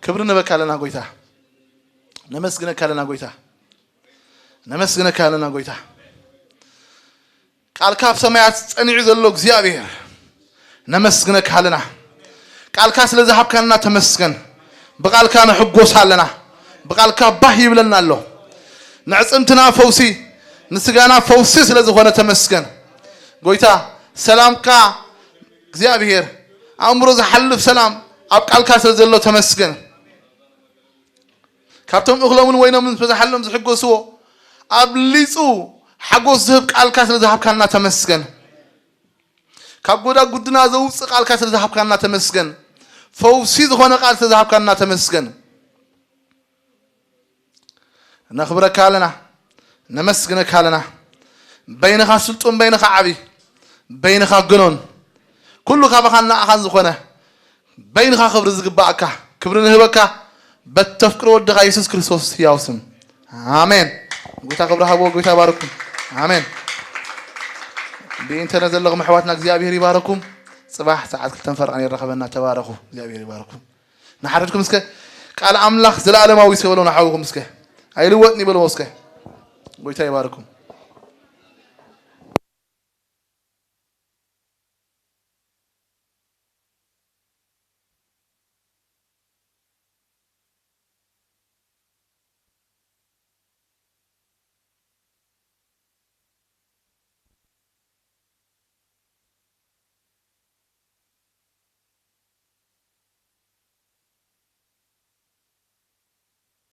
ክብሪ ንበካ ኣለና ጎይታ። ነመስግነካ ኣለና ጎይታ። ነመስግነካ ኣለና ጎይታ። ቃልካ ኣብ ሰማያት ጸኒዑ ዘሎ እግዚኣብሔር ነመስግነካ ኣለና። ቃልካ ስለ ዝሃብካና ተመስገን። ብቃልካ ንሕጎስ ኣለና። ብቃልካ ባህ ይብለና ኣሎ። ንዕጽምትና ፈውሲ፣ ንስጋና ፈውሲ ስለ ዝኾነ ተመስገን። ጎይታ ሰላምካ እግዚኣብሔር ኣእምሮ ዝሓልፍ ሰላም ኣብ ቃልካ ስለ ዘሎ ተመስገን። ካብቶም እኽሎምን ወይኖምን ዝበዝሓሎም ዝሕጎስዎ ኣብሊጹ ሓጎስ ዝህብ ቃልካ ስለ ዝሃብካና ተመስገን። ካብ ጎዳጉድና ዘውጽእ ቃልካ ስለ ዝሃብካና ተመስገን። ፈውሲ ዝኾነ ቃል ስለ ዝሃብካና ተመስገን። ነኽብረካ ኣለና፣ ነመስግነካ ኣለና። በይንኻ ስልጡን፣ በይንኻ ዓቢ፣ በይንኻ ግኖን፣ ኩሉ ካባኻን ንኣኻን ዝኾነ በይንኻ ክብሪ ዝግባኣካ ክብሪ ንህበካ በተፍቅሮ ወድኻ የሱስ ክርስቶስ ህያው ስም ኣሜን። ጎይታ ክብሪ ሃብዎ፣ ጎይታ ይባርኩም። ኣሜን። ብኢንተርነት ዘለኹም ኣሕዋትና እግዚኣብሔር ይባረኩም። ጽባሕ ሰዓት ክልተን ፈረቓን ይረኸበና። ተባረኹ። እግዚኣብሔር ይባረኩም። ንሓደድኩም እስከ ቃል ኣምላኽ ዘለኣለማዊ እስከ በሎ ንሓውኹም እስከ። ኣይልወጥን ይበልዎ እስከ። ጎይታ ይባርኩም።